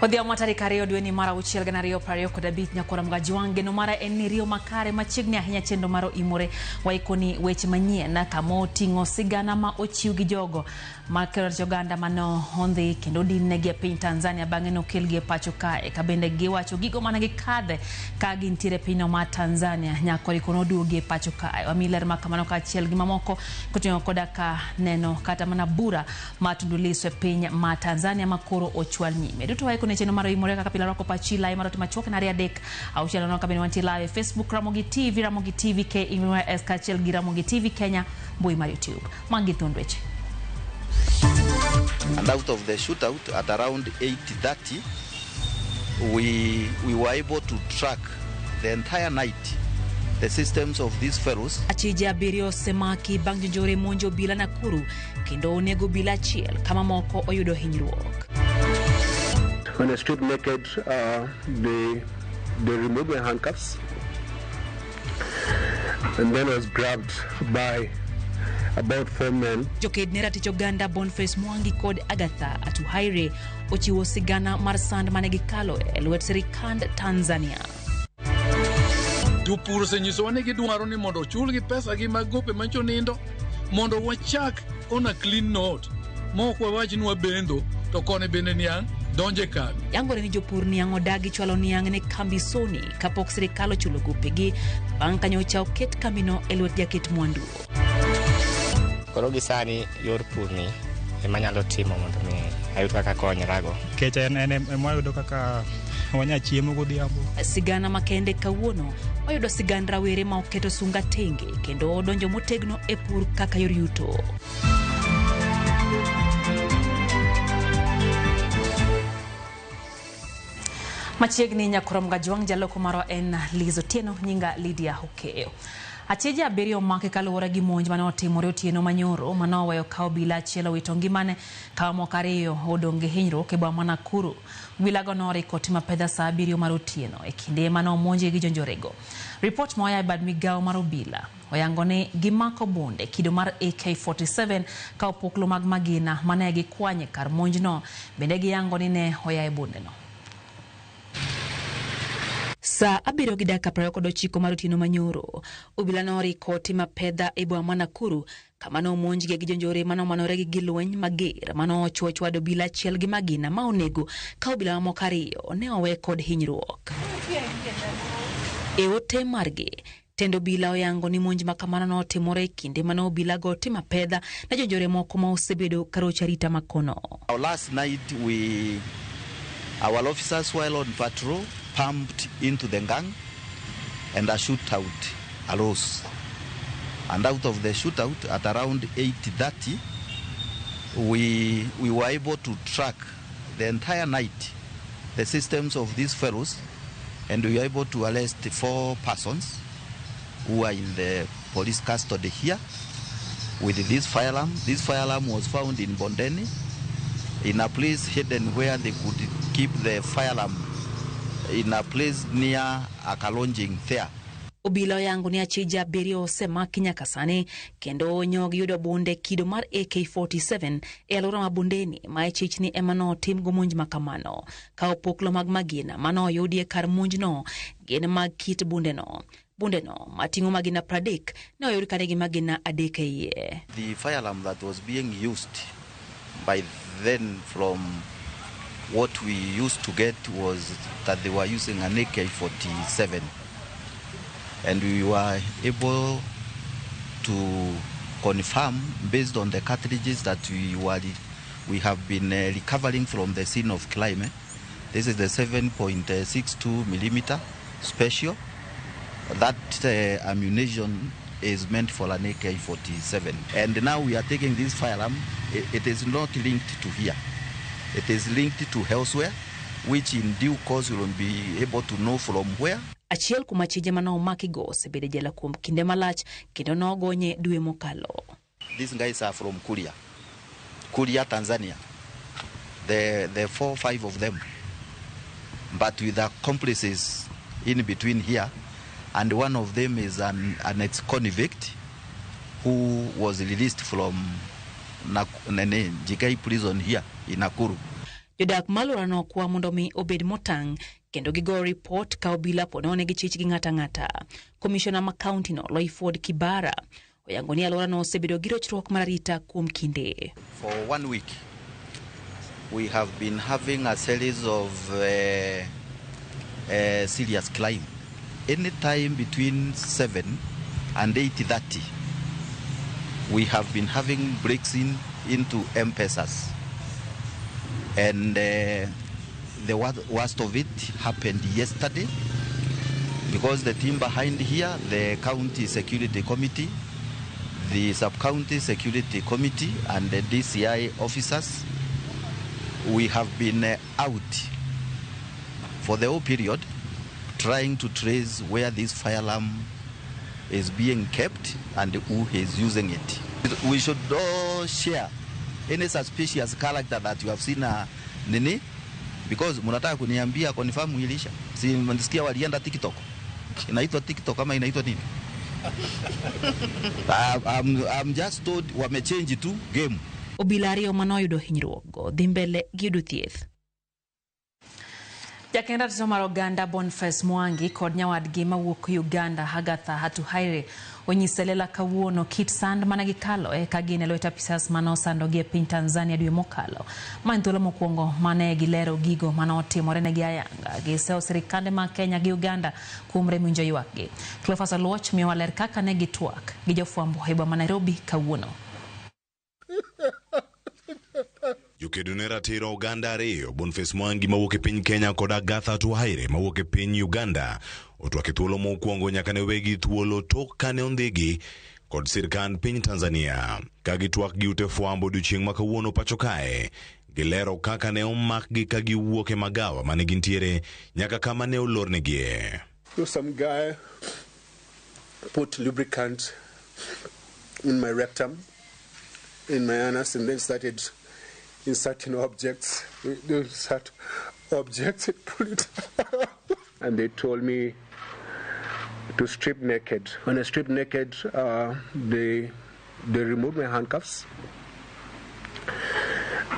Odhiambo ma tarik 2 dweni mar 6 2025 nyakora Mgaji geno mara en ni riyo makare machiegni ahinya chenro mar Oimore waikoni weche manyien kama oting'o sigana ma ochiw gi jogo makelo oganda mane ondhi kendo odin-negi e piny Tanzania bang'e nokelgi e pacho kae ka bende giwacho gigo mane gikadhe ka gintiere e pinyno mar Tanzania nyaka oriko noduogi e pacho kae. Wamiyi ler ma kamano kaachiel gi mamoko koting'o koda ka neno kata mana bura mar Tundu Lissu e piny ma Tanzania ma koro ochwal nyime. Duto waikoni chenro mar Oimore kaka pile rwako pachi lai mar ote machuok en 2 3 6 0 ka bende wantie live e Facebook Ramogi TV, Ramogi TV KEYS kaachiel gi Ramogi TV Kenya mbui mar YouTube. Magi thuond weche. And out of the shootout at around 8:30, we were able to track the entire night the systems of these fellows. Achije abiriyo osemaki bang' jonjore monjo obila Nakuru kendo onego obila achiel kama moko oyudo hinyruok. When I stripped naked, they removed my handcuffs, and then I was grabbed by about 4 men. Joked ne ratich oganda Boniface Mwangi kod Agatha Atuhaire ochiwo sigana mar sand mane gikalo e lwet sirikand Tanzania. Jopur osenyisowa ni gidwaro ni mondo ochulgi pesa gi mag gope mancho nindo mondo wachak on a clean note mok wawach ni wabendo to koni bende niang' donje kambi. Yangore ni jopur niang' odagi chwalo niang' ne kambi Sony kapok sirikal ochulo gopegi bang' ka nyocha oket kambino e lwet jaket mwandu. Koro gi sani yor pur ni ema nyalo timo mondo mi ayud kaka konyrago. Nikech en ema wayudo kaka wanya chiemo godhiambo. Sigana makende kawuono wayudo sigand rawere ma oketo sunga tenge kendo odonjo motegno e pur kaka yor yuto. Machiegni nyakora Mgajwang' jaloko marwa en Liz Otieno, nyinga Lydia Okeyo. Achije abiriyo omaki kaluwore gi monj mane otimore otieno manyoro mane oweyo ka obila achiel owito ngimane ka moko ariyo odong' gi hinyruok e boma ma Nakuru. Obilago noriko timo apedha saa 7 mar otieno e kinde mane omonjgi gi jonjorego. Ripot moa e bad migawo mar obila oyango ni gimako bunde kido mar AK-47 ka opoklo mag magina mane gikwanye kar monjno bende giyango ni ne oya e bundeno. Saa 7:29 mar otieno manyoro, obila noriko timo apedha e boma ma Nakuru kama nomonjgi gi jonjore mane omanore gi gilweny mager mane ochuo chwado obila achiel gi magina ma onego ka obila mamoko ariyo ne owe kod hinyruok. E ote margi, tend obila oyango ni monj ma kamano notimore e kinde mane obilago timo apedha ne jonjore moko ma osebedo karocho arita makono. Last night our officers while on patrol pumped into the gang and a shootout arose. And out of the shootout at around 8:30, we were able to track the entire night the systems of these fellows, and we were able to arrest 4 persons who are in the police custody here with this firearm. This firearm was found in Bondeni, in a place hidden where they could keep the firearm, in a place near a kalonjing there. Obila oyango ni achije abiriyo osemaki nyaka sani kendo nyo giyudo bunde kido mar AK-47 e alwora ma Bondeni ma e chich ni ema notim go monj ma kamano. Ka opoklo mag magina mane oyudi e kar monjno gin mag kit bundeno. Bundeno mating'o magina 30 ne oyud ka nigi magina 3 e iye. The firearm that was being used by then from what we used to get was that they were using an AK-47. And we were able to confirm based on the cartridges that we have been recovering from the scene of crime. This is the 7.62 millimeter special. That ammunition is meant for an AK-47. And now we are taking this firearm. It is not linked to here. It is linked to elsewhere, which in due course we will be able to know from where. Achiel kuom achije mane omakigo osebedo e jela kuom kinde malach kendo nogonye dwe mokalo. These guys are from Kuria, Kuria, Tanzania. The 4, 5 of them, but with accomplices in between here, and one of them is an ex-convict who was released from Njigai prison here in Nakuru. Jodak ma alworano okwa mondo mi obed motang' kendo gigo ripot ka obila po nono gi chich gi ng'ato ang'ata. Komishona ma kaunti no Loiford Kibara oyango ni alworano osebedo gi rochruok mar arita kuom kinde. For one week, we have been having a series of serious crime. Any time between 7 and 8:30, we have been having breaks in into M-Pesas. And the worst of it happened yesterday because the team behind here, the County Security Committee, the Sub-County Security Committee, and the DCI officers, we have been out for the whole period trying to trace where this firearm is being kept and who is using it. We should all share any suspicious character that you have seen nini, because mnataka kuniambia confirm ilisha. Si mnasikia walienda TikTok. Inaitwa TikTok kama inaitwa nini? I'm just told wamechange tu game. Obila ariyo manoyudo hinyruok go dhi mbele gi yudo thieth. Jakend ratiro mar oganda Boniface Mwangi kod nyawadgi mawuok Uganda Agatha Atuhaire onyiso e lela kawuono kit sand mane gikalo e ka gin e lwet apisas mane osandogi e piny Tanzania dwe mokalo. Ma en thuolo mokwongo mane gilero gigo mane otimore negi ayanga. Giseyo sirikande mag Kenya gi Uganda kuom rem winjo ywakgi. Cleophas Oluoch miyowa ler kaka ne gitwak gi jofwambo e boma ma Nairobi kawuono. Jokedo ne ratiro oganda ariyo, Boniface Mwangi mawuok e piny Kenya kod Agatha Atuhaire mawuok e piny Uganda, otwak e thuolo mokwongo nyaka ne wegi thuolo tok kane ondhigi kod sirkand piny Tanzania. Ka gitwak gi ute fwambo odiochieng' ma kawuono pacho kae, gilero kaka ne omakgi ka giwuok e magawa mane gintiere nyaka kama ne olornegie. Some guy put lubricant in my rectum, in my anus, and then started inserting objects. They insert objects and pull it. And they told me to strip naked. When I stripped naked, they removed my handcuffs.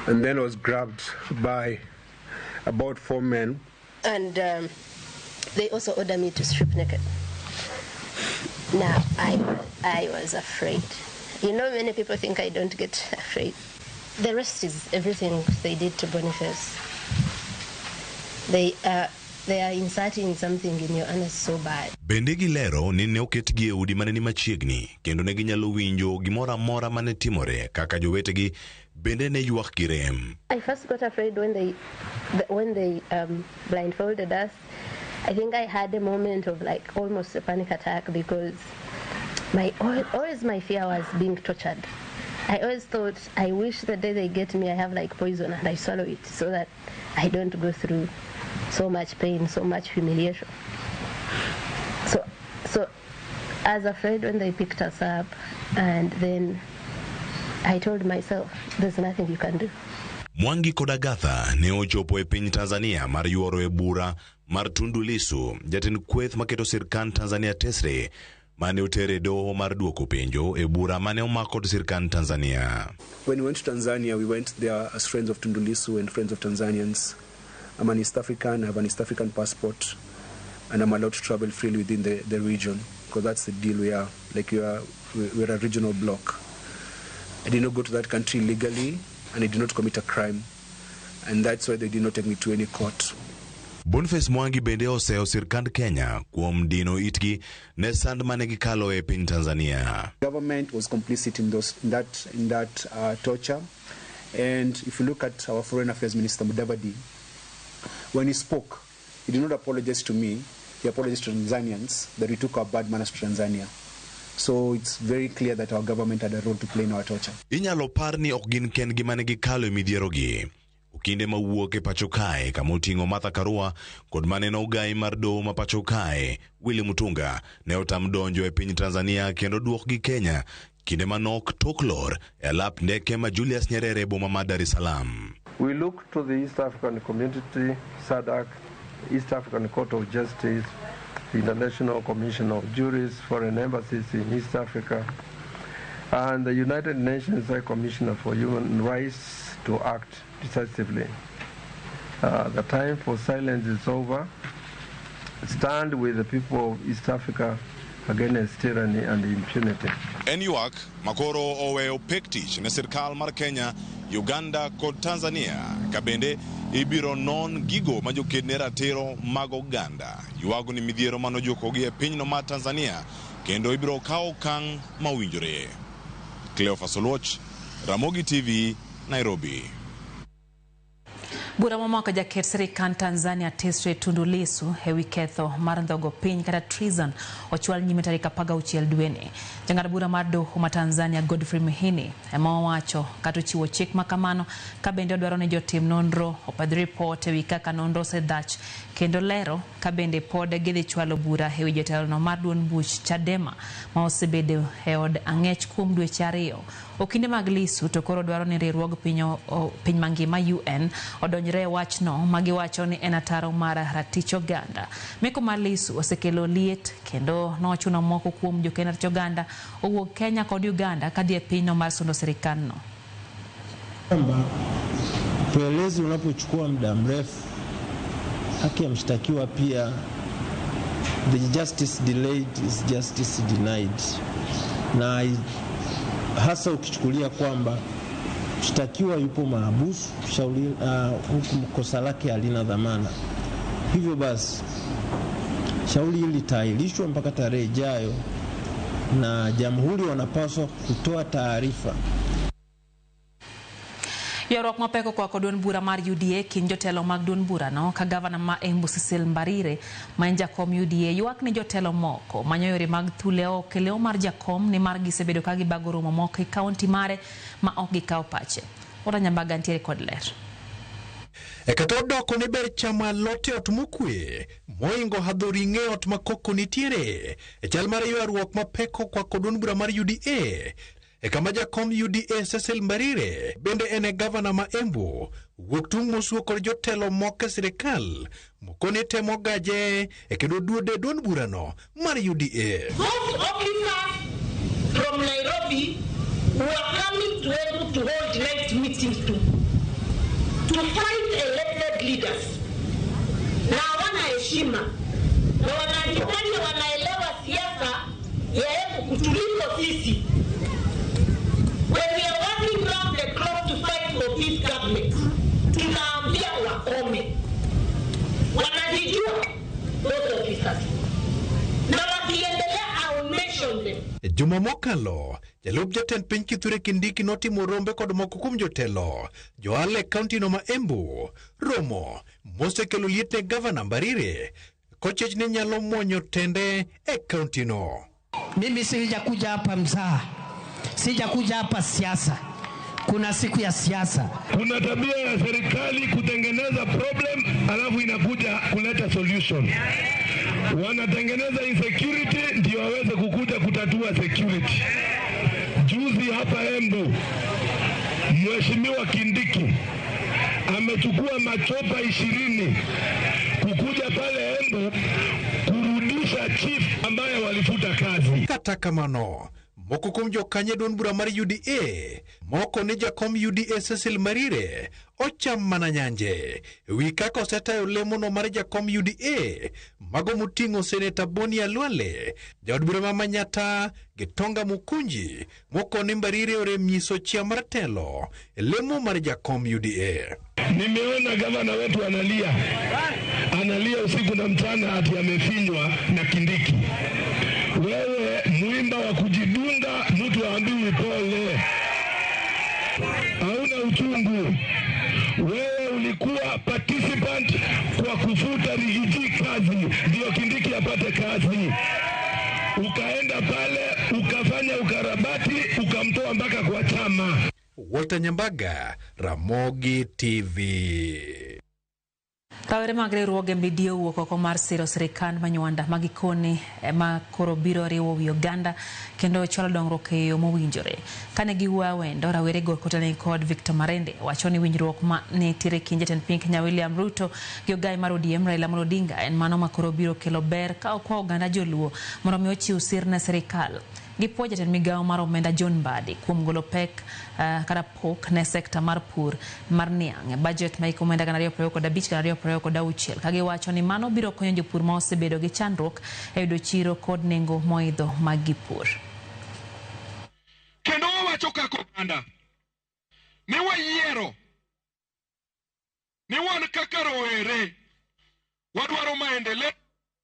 And then I was grabbed by about 4 men. And they also ordered me to strip naked. Now, I was afraid. You know, many people think I don't get afraid. The rest is everything they did to Boniface. They are inserting something in your anus so bad. Bende gilero ni ne oketgi e udi mane ni machiegni kendo ne ginyalo winjo gimoro amora mane timore kaka jowetegi bende ne ywak gi rem. I first got afraid when they blindfolded us. I think I had a moment of like almost a panic attack because always my fear was being tortured. I always thought, I wish the day they get me, I have like poison and I swallow it so that I don't go through so much pain, so much humiliation. So I was afraid when they picked us up, and then I told myself, there's nothing you can do. Mwangi kod Agatha ne ochopo e piny Tanzania mar yuoro e bura mar Tundu Lissu, jatend kweth maketo sirkand Tanzania tesre, mane otere doho mar duoko penjo e bura mane omak kod sirkand Tanzania. When we went to Tanzania, we went there as friends of Tundu Lissu and friends of Tanzanians. I'm an East African, I have an East African passport, and I'm allowed to travel freely within the region, because that's the deal we are. Like we're a regional bloc. I did not go to that country legally, and I did not commit a crime, and that's why they did not take me to any court. Boniface Mwangi bende oseyo sirkand Kenya kuom dino itgi ne sand mane gikalo e piny Tanzania. Government was complicit in that torture, and if you look at our Foreign Affairs Minister Mudavadi, when he spoke, he did not apologize to me. He apologized to Tanzanians that we took our bad manners to Tanzania. So it's very clear that our government had a role to play in our torture. Inyalo par ni ok gin kendgi mane gikalo e midhierogi. Okinde mawuok e pacho kae kama oting'o Martha Karua kod mane ogai mar doho ma pacho kae Willy Mutunga ne otam donjo e piny Tanzania kendo duokgi Kenya kinde manok tok lor e alap ndeke ma Julius Nyerere e boma ma Dar es Salaam. We look to the East African Community, SADC, East African Court of Justice, the International Commission of Jurists, foreign embassies in East Africa, and the United Nations High Commissioner for Human Rights to act decisively. The time for silence is over. Stand with the people of East Africa against tyranny and impunity. En ywak makoro oweyo pek tich ne sirkal mar Kenya, Uganda kod Tanzania ka bende ibiro non gigo ma joked ne ratiro mag oganda ywago ni midhiero manojukogi e pinyno mar Tanzania kendo ibiro kaw okang' mowinjore. Cleophas Oluoch, Ramogi TV, Nairobi. Bura momako jaket sirikand Tanzania Tesre Tundu Lissu ewi ketho mar ndhogo piny kata treason ochwal nyime tarik 16 dweni. Jang'ad bura mar doho ma Tanzania Godfrey Mhini ema owacho kata ochiwo chik ma kamano ka bende odwaro ni jotim nonro opedh ripot ewi kaka nonro osedhach kendo lero ka bende pod gidhi chwalo bura ewi jatelono mar duond buch Chadema ma osebedo e od ang'ech kuom dweche 2. Okinde mag Lissu to koro dwaro ni riwruog piny mangima UN odonjre e wachno ma giwacho ni en ataro mar ratich oganda. Meko mar Lissu osekelo liet kendo nochuno moko kuom jokend ratich oganda owuok Kenya kod Uganda kadhi e pinyno mar sundo sirikandno. Kwamba upelelezi unapochukua muda mrefu, haki ya mshtakiwa pia, the justice delayed is justice denied, na hasa ukichukulia kwamba mshtakiwa yupo mahabusu shauri, huku kosa lake halina dhamana. Hivyo basi shauri hili litaahirishwa mpaka tarehe ijayo na jamhuri wanapaswa kutoa taarifa. Ywaruok mapek okwako duond bura mar UDA kind jotelo mag duond burano ka gavana ma Embu Cecil Mbarire ma en jakom UDA ywak ni jotelo moko manyo yore mag thule oko e lewo mar jakom nimar gisebedo ka gibago romo moko e kaunti mare ma ok gikawo pache. Ora Nyambaga ntiere kod ler. E kata odoko ni ber chamo alot e ot mokwe moingo hadho ring'o e ot ma koko nitiere e chal mar ywaruok mapek okwako duond bura mar UDA e kama jakom UDA Cecil Mbarire bende en e gavana ma Embu wuok tung' mosuo kod jotelo moko e sirikal moko ni temo gaje e kendo duode duond burano mar UDA. Those officers from Nairobi who are coming to Embu to hold night meetings to fight elected leaders na hawana heshima na wanajifanya wanaelewa siasa ya Embu kutuliko sisi. When we are working round the clock to fight for this government, tunaambia wakome. Wanajijua those officers. Na wakiendelea, I will mention them. E juma mokalo, jalup jatend piny Kithure Kindiki notimo rombe kod moko kuom jotelo johala e kaunti no ma Embu, romo mosekelo liet ne gavana Mbarire kochech ni nyalo muonyo tende e kaunti no. Mimi sijakuja hapa mzaha, sijakuja hapa siasa. Kuna siku ya siasa. Kuna tabia ya serikali kutengeneza problem alafu inakuja kuleta solution. Wanatengeneza insecurity ndio waweze kukuja kutatua security. Juzi hapa Embu, Mheshimiwa Kindiki amechukua machopa 20 kukuja pale Embu kurudisha chief ambaye walifuta kazi. Kata kamano, moko kuom jokanyo duond bura mar UDA moko ni jakom UDA Cecil Mbarire ocham mana nyanje wi kaka osetayo lemono mar jakom UDA mago moting'o seneta Boni Khalwale, jaod bura ma Manyata Gitonga Mukunji moko ni Mbarire orem nyiso chia mar telo e lemo mar jakom UDA. Nimeona gavana wetu analia, analia usiku na mchana ati amefinywa na Kindiki. Wewe mwimba wa kujidunga, mtu haambiwi pole, hauna uchungu. Wewe ulikuwa participant kwa kufuta Riggy G kazi ndio Kindiki apate kazi. Ukaenda pale ukafanya ukarabati ukamtoa mpaka kwa chama. Walter Nyambaga, Ramogi TV. Rawere mag riwruoge MDD owuok oko mar siro sirikand Manywanda ma gikone ma koro biro riwo wi oganda kendo chwalo dongruok e yo mowinjore. Kane giwuoyo awendo, rawerego kotenore kod Victor Marende wacho ni winjruok ma nitiere kind jatend piny Kenya William Ruto gi ogai mar ODM Raila Amolo Odinga en mano ma koro biro kelo ber ka okwa oganda joluo mondo mi ochiw sir ne sirikal. Gipuo jatend migawo mar omenda John Mbadi kuom golo pek kata pok ne sekta mar pur mar niang' e bajet ma hik omenda 2025 2026 ka giwacho ni mano biro konyo jopur ma osebedo gi chandruok e yudo chiro kod nengo moidho mag gipur. Kendo wawacho kaka oganda ni wayiero ni wan kaka rowere wadwaro maendeleo,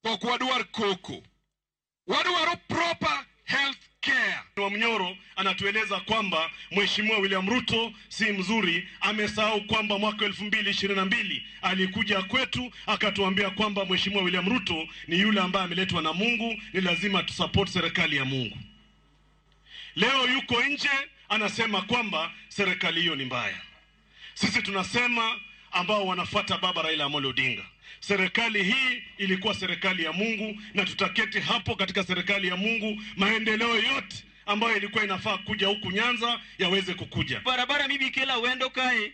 ok wadwar koko, wadwaro proper health care. Wamnyoro anatueleza kwamba Mheshimiwa William Ruto si mzuri. Amesahau kwamba mwaka 2022 alikuja kwetu akatuambia kwamba Mheshimiwa William Ruto ni yule ambaye ameletwa na Mungu, ni lazima tusupport serikali ya Mungu. Leo yuko nje anasema kwamba serikali hiyo ni mbaya. Sisi tunasema ambao wanafuata baba Raila Amolo Odinga, serikali hii ilikuwa serikali ya Mungu na tutaketi hapo katika serikali ya Mungu, maendeleo yote ambayo ilikuwa inafaa kuja huku Nyanza yaweze kukuja. Barabara mibi kela wendo kae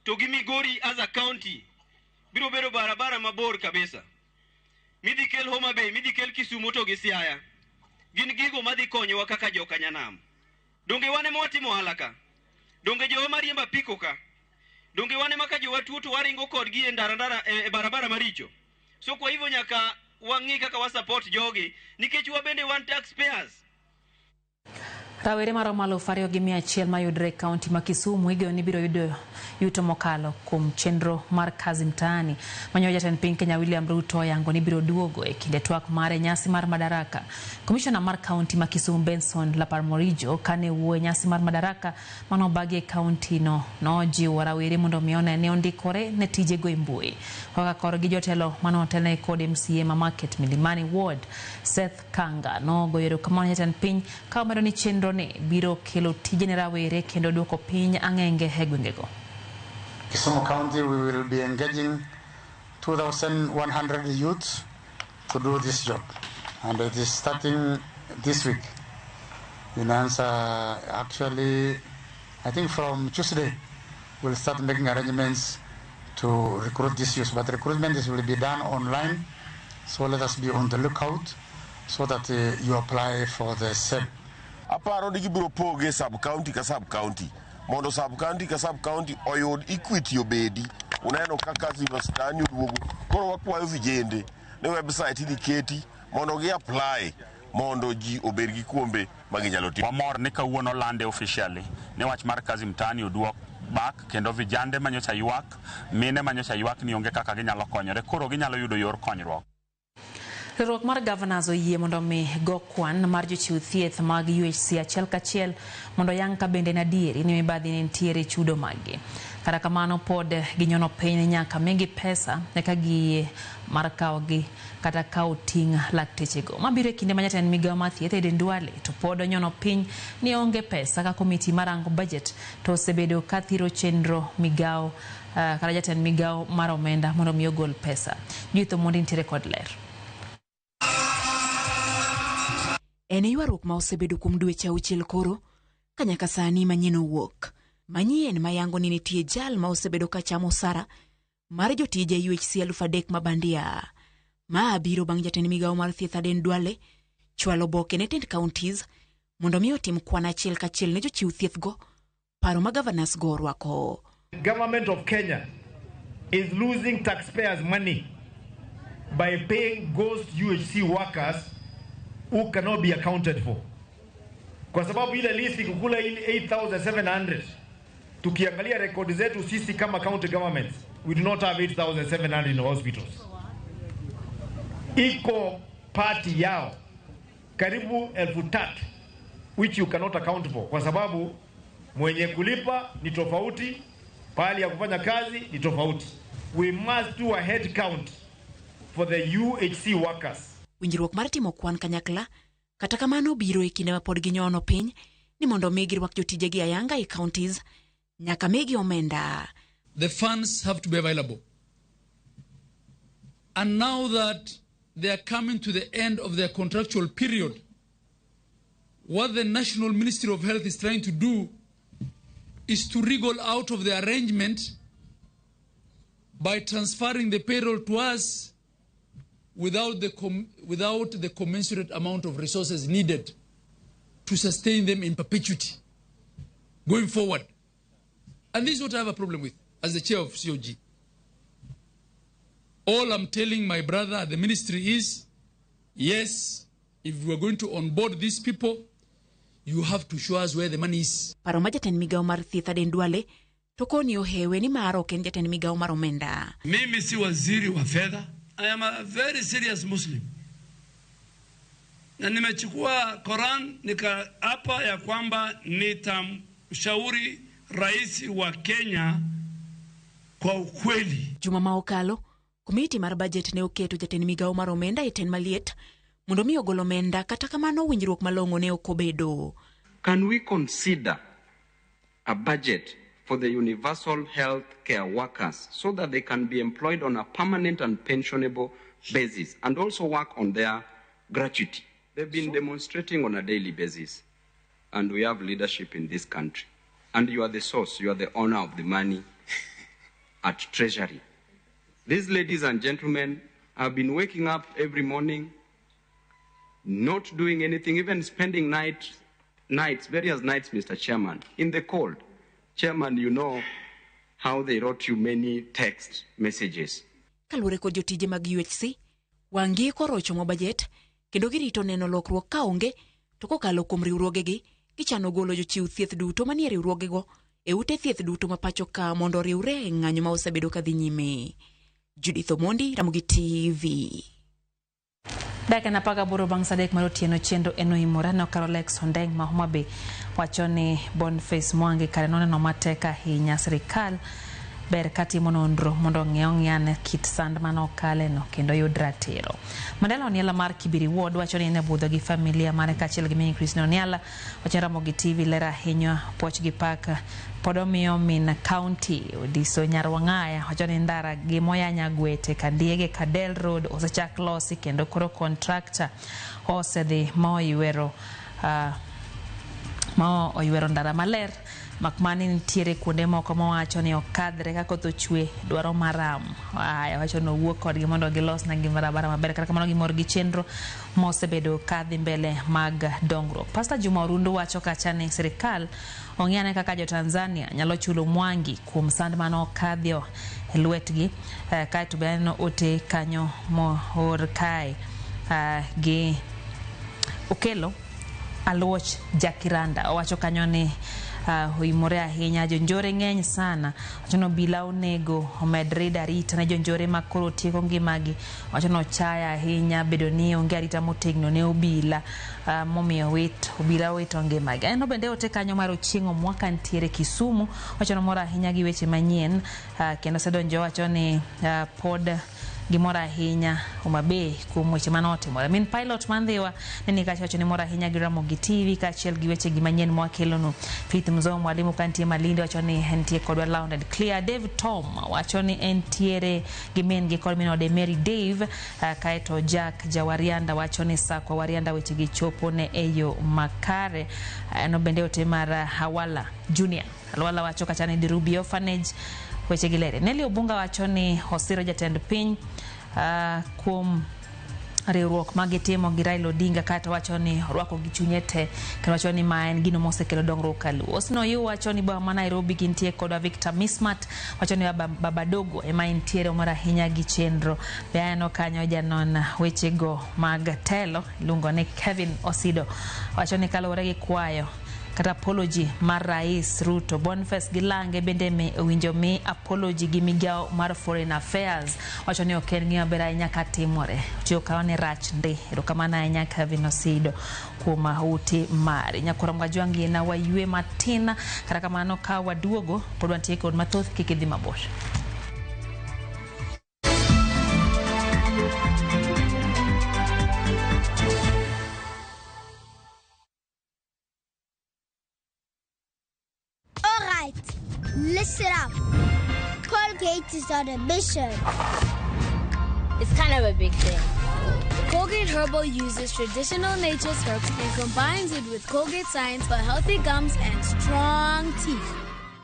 to gi Migori as a county biro bedo barabara mabor kabisa. Midhi kel Homa Bay, midhi kel Kisumu to gi Siaya. Gin gigo madhi konyowa kaka joka nyanam. Donge wan ema watimo ohala ka? Donge jowa mariembo apiko ka? Donge wan ema ka jowa tuo to waringo kodgi e ndara ndara e barabara maricho? So kwa hivyo nyaka wang'i kaka wa support jogi nikech wabende wan taxpayers. Rawere maromo 2,100 mayudore e kaunti ma Kisumu igeno ni biro yudo yuto mokalo kuom chenro mar Kazi Mtaani. Manyo jatend piny Kenya William Ruto oyango ni biro duogo e kinde twak mare nyasi mar Madaraka. Komishona mar kaunti ma Kisumu Benson Laparmorijo kane wuoyo e nyasi mar Madaraka manobagi e kaunti no nojiwo rawere mondo mi one ni ondikore ne tijego e mbui. Kaka korgi jotelo manotelne kod MCA ma Market Milimani Ward Seth Kanga nogoyo erokamano ne jatend piny ka omedo ni chenro ni biro kelo tije ne rawere kendo duoko piny ang'enge e gwengego. Kisumu County, we will be engaging 2,100 youths to do this job, and it is starting this week. In answer, actually, I think from Tuesday, we'll start making arrangements to recruit these youths, but recruitment will be done online, so let us be on the lookout so that you apply for the same. Aparo ni gibiro poge sub county ka sub county mondo sub county ka sub county oyud equity obedi. Uneno kaka Zivastani oduogo, koro wakwayo vijende ne website idhi keti mondo gi apply mondo ji obed gi kuombe ma ginyalo timo. Wamor ni kawuono lande officially ni wach mar Kazi Mtaani oduok back kendo vijande manyocha ywak, mine manyocha ywak ni onge kaka ginyalo konyore, koro ginyalo yudo yor konyruok. Riwruok mar Governors oyie mondo mi go kwan mar jochiw thieth mag UHC achiel kachiel mondo yang ka bende en adieri ni mibadhi ne nitiere chudo maggi. Kata kamano pod ginyono piny ni nyaka migi pesa eka giyie mar kawogi kata kawo ting' laktechego. Mabiro e kinde ma jatend migawo mar thieth Aden Duale to pod onyono piny ni onge pesa ka komiti marango budget to osebedo ka thiro chenro migawo kata jatend migawo mar omenda mondo mi ogol pesa. Judith Omondi nitiere kod ler. En ywaruok ma osebedo kuom dweche auchiel koro ka nyaka sani manyien owuok. Manyien mayango ni nitie jal ma osebedo ka chamo osara mar jotije UHC 3,000 ma bandia. Ma biro bang' jatend migawo mar thieth Aden Duale chwalo oboke ne tend counties mondo mi otim kwan achiel kachiel ne jochiw thieth go, paro ma governors go orwako. Government of Kenya is losing taxpayers money by paying ghost UHC workers who cannot be accounted for. Kwa sababu ile list kukula ile 8,700, tukiangalia rekodi zetu sisi kama county governments, we do not have 8,700 in hospitals. Iko party yao karibu 3,000 which you cannot account for, kwa sababu mwenye kulipa ni tofauti, pahali ya kufanya kazi ni tofauti. We must do a head count for the UHC workers. Winjruok mar timo kwan kanyakla kata kamano biro e kinde ma pod ginyono piny ni mondo mi girwak jotijegi ayanga e counties nyaka migi omenda. The funds have to be available. And now that they are coming to the end of their contractual period, what the National Ministry of Health is trying to do is to wriggle out of the arrangement by transferring the payroll to us without the commensurate amount of resources needed to sustain them in perpetuity going forward. And this is what I have a problem with as the chair of COG. All I'm telling my brother at the ministry is, yes, if we are going to onboard these people, you have to show us where the money is. Paro ma jatend migawo mar thieth Aden Duale to koni ohewe ni mar ok en jatend migawo mar omenda. Mimi si waziri wa fedha. I am a very serious Muslim. Na nimechukua Koran nikaapa ya kwamba nitamshauri rais wa Kenya kwa ukweli. Juma ma okalo, komiti mar budget ne oketo jatend migawo mar omenda e ten maliet mondo mi ogol omenda, kata kamano winjruok malong'o ne ok obedo. Can we consider a budget for the universal health care workers so that they can be employed on a permanent and pensionable basis and also work on their gratuity? They've been demonstrating on a daily basis, and we have leadership in this country. And you are the source, you are the owner of the money at Treasury. These ladies and gentlemen have been waking up every morning, not doing anything, even spending nights, various nights, Mr. Chairman, in the cold. Chairman, you know how they wrote you many text messages. Kaluwore kod jotije mag UHC, wang'i koro ochomo bajet kendo girito neno lokruok kaonge to kokalo kuom riwruogegi gichano golo jochiw thieth duto manie riwruogego e ute thieth duto ma pacho ka mondo oriwre e ng'anyo ma osebedo ka dhi nyime. Judith Omondi, Ramogi TV. Dakika 18 bang' sa 3 mar otieno chenro en oimore no Carolex Ondeng ma Homa Bay wacho ni Boniface Mwangi kare noneno matek ahinya. Sirikal ber katimo nonro mondo ong'e kit sand mane okaleno kendo yud ratiro. Mandela Oniala mar Kibiri Ward wacho ni en budho gi familia mare kaachiel gi min Christine Oniala. Wacho Ramogi TV ler ahinya puoch gi pak pod omiyo min county Odiso Nyar Wang'aya. Wacho ni ndara gi Moya Nyagwete Kandiege Kadel Road osechak losi kendo koro contractor osedhi ma oywero ndara maler. Makmani nitiere kuonde moko mawacho ni okadhre ka koth ochwe dwaro maram. Aya wacho ni owuok kodgi mondo gilos negi barabara maber. Kata kamano gimor gi chenro mosebedo kadhi mbele mag dongruok. Pastor Juma Orundu wacho kacha ni sirikal ong'iyane kaka jo Tanzania nyalo chulo Mwangi kuom sand mane okadhio e lwetgi. Kaeto be aneno ote kanyo moor kae gi Okelo Aluoch Jakiranda. Owacho kanyo ni oimore ahinya, jonjore ng'eny sana. Wacho ni obila onego omed rido arita ne jonjore ma koro tieko ngimagi. Wacho ni ochaya ahinya bedo ni onge arita motegno ne obila momiyo obila owito ngimagi. Aneno bende ote kanyo mar Ochieng' Omwaka nitiere Kisumu. Wacho ni omor ahinya gi weche manyien kendo osedonjo wacho ni pod gimor ahinya Homa Bay kuom weche mane otimore. Min pilot mandhiwa ne ni kacha wacho ni mor ahinya gi Ramogi TV kaachiel gi weche gi manyien mwakelonu. Faith Mzomo mwalimu kantie Malindi wacho ni entie kodwa loud and clear. Dave Tom wacho ni entiere gi min gi kod min ode Mary Dave. Kaeto Jack Jawarianda wacho ni sakwa Warianda weche gi chopo ne eyo makare. No bende ote mar Hawala Junior Alwala wacho kacha ni Dirubi Orphanage weche gi lere. Nelly Obunga wacho ni osiro jatend piny kuom riwruok magitimo gi Raila Odinga, kata wacho ni orwako gi chunye te kendo wacho ni ma en gino mosekelo dongruok kaluo. Osno yu wacho ni boma ma Nairobi gintie kodwa. Victor Mismat wacho ni baba dogo ema entiere omor ahinya gi chenro. Be aneno kanyo janon wechego mag telo iluongo ni Kevin Osido wacho ni kaluwore gi kwayo kata apology mar Rais Ruto, Boniface Gilange bende owinjo mi apology gi migawo mar Foreign Affairs. Wacho ni ok en gima ber ahinya katimore. Otiyo kawo ni rach ndi. Erokamano ahinya Kevin Osido kuom ute mari. Nyakora Mgajwangi na waywe matin. Kata kamano ka waduogo pod wantie kod mathoth, kik idhi mabor. Listen up. Colgate is on a mission. It's kind of a big thing. Colgate Herbal uses traditional nature's herbs and combines it with Colgate science for healthy gums and strong teeth.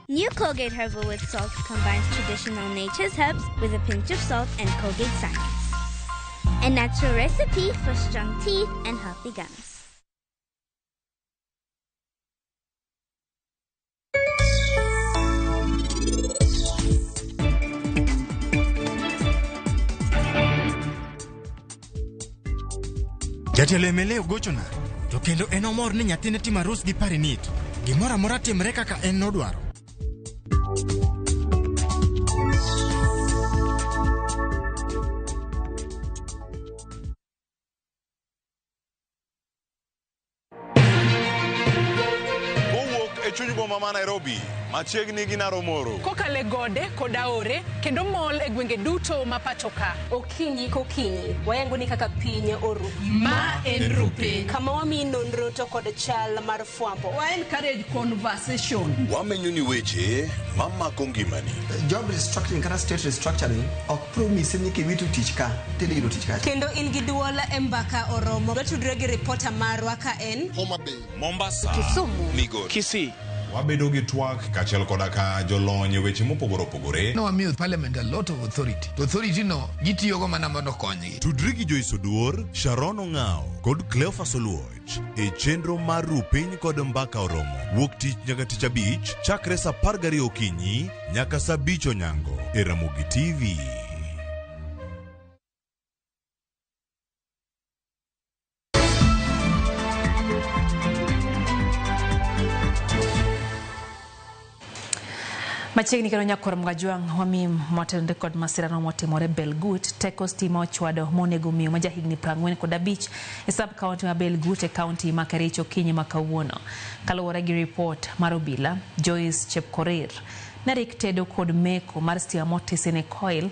New Colgate Herbal with Salt combines traditional nature's herbs with a pinch of salt and Colgate science. A natural recipe for strong teeth and healthy gums. Jatelo MLA ogochona to kendo en omor ni nyathine timo arus gi Parinit. Gimoro amora timre kaka en nodwaro. Kowuok e chuny boma ma Nairobi, machiegni gi Naromoro. Kokalo e gode kod aore kendo mol e gwenge duto ma pacho ka. Okinyi kokinyi wayango ni kaka piny oru. Ma en Rupiny. Kama wamiyi nonro to kod chal mar fwambo. Wa encourage conversation. Wamenyo ni weche mamako ngimani. Job restructuring kata state restructuring ok promise ni kiwito tich ka tidhi yudo tich kacha. Kendo in gi duol e mbaka oromo. Watudre gi ripota marwa ka en Homa Bay, Mombasa, Kisumu, Migori, Kisii. Wabedo gi twak kaachiel koda ka jolony e weche mopogore opogore. Nowamiyo parliament a lot of authority. To authority no gitiyogo mana mondo okonygi. Tudri gi Joyce Oduor, Sharon Ong'ao kod Cleophas Oluoch e chenro mar Rupiny kod Mbaka Oromo wuok tich nyaka tich abich chakre saa 12 okinyi nyaka saa 5 onyango e Ramogi TV. Machiegni kendo nyakwar Mgajwang' wami motenore kod masirano motimore Belgut, teko stima ochwado monego miyo ma jahigni 45 e sub county ma Belgut e county ma Kericho okinyi ma kawuono. Kaluwore gi ripot mar obila, Joyce Chepkorir ne rik tedo kod meko mar stima motisi ne coil.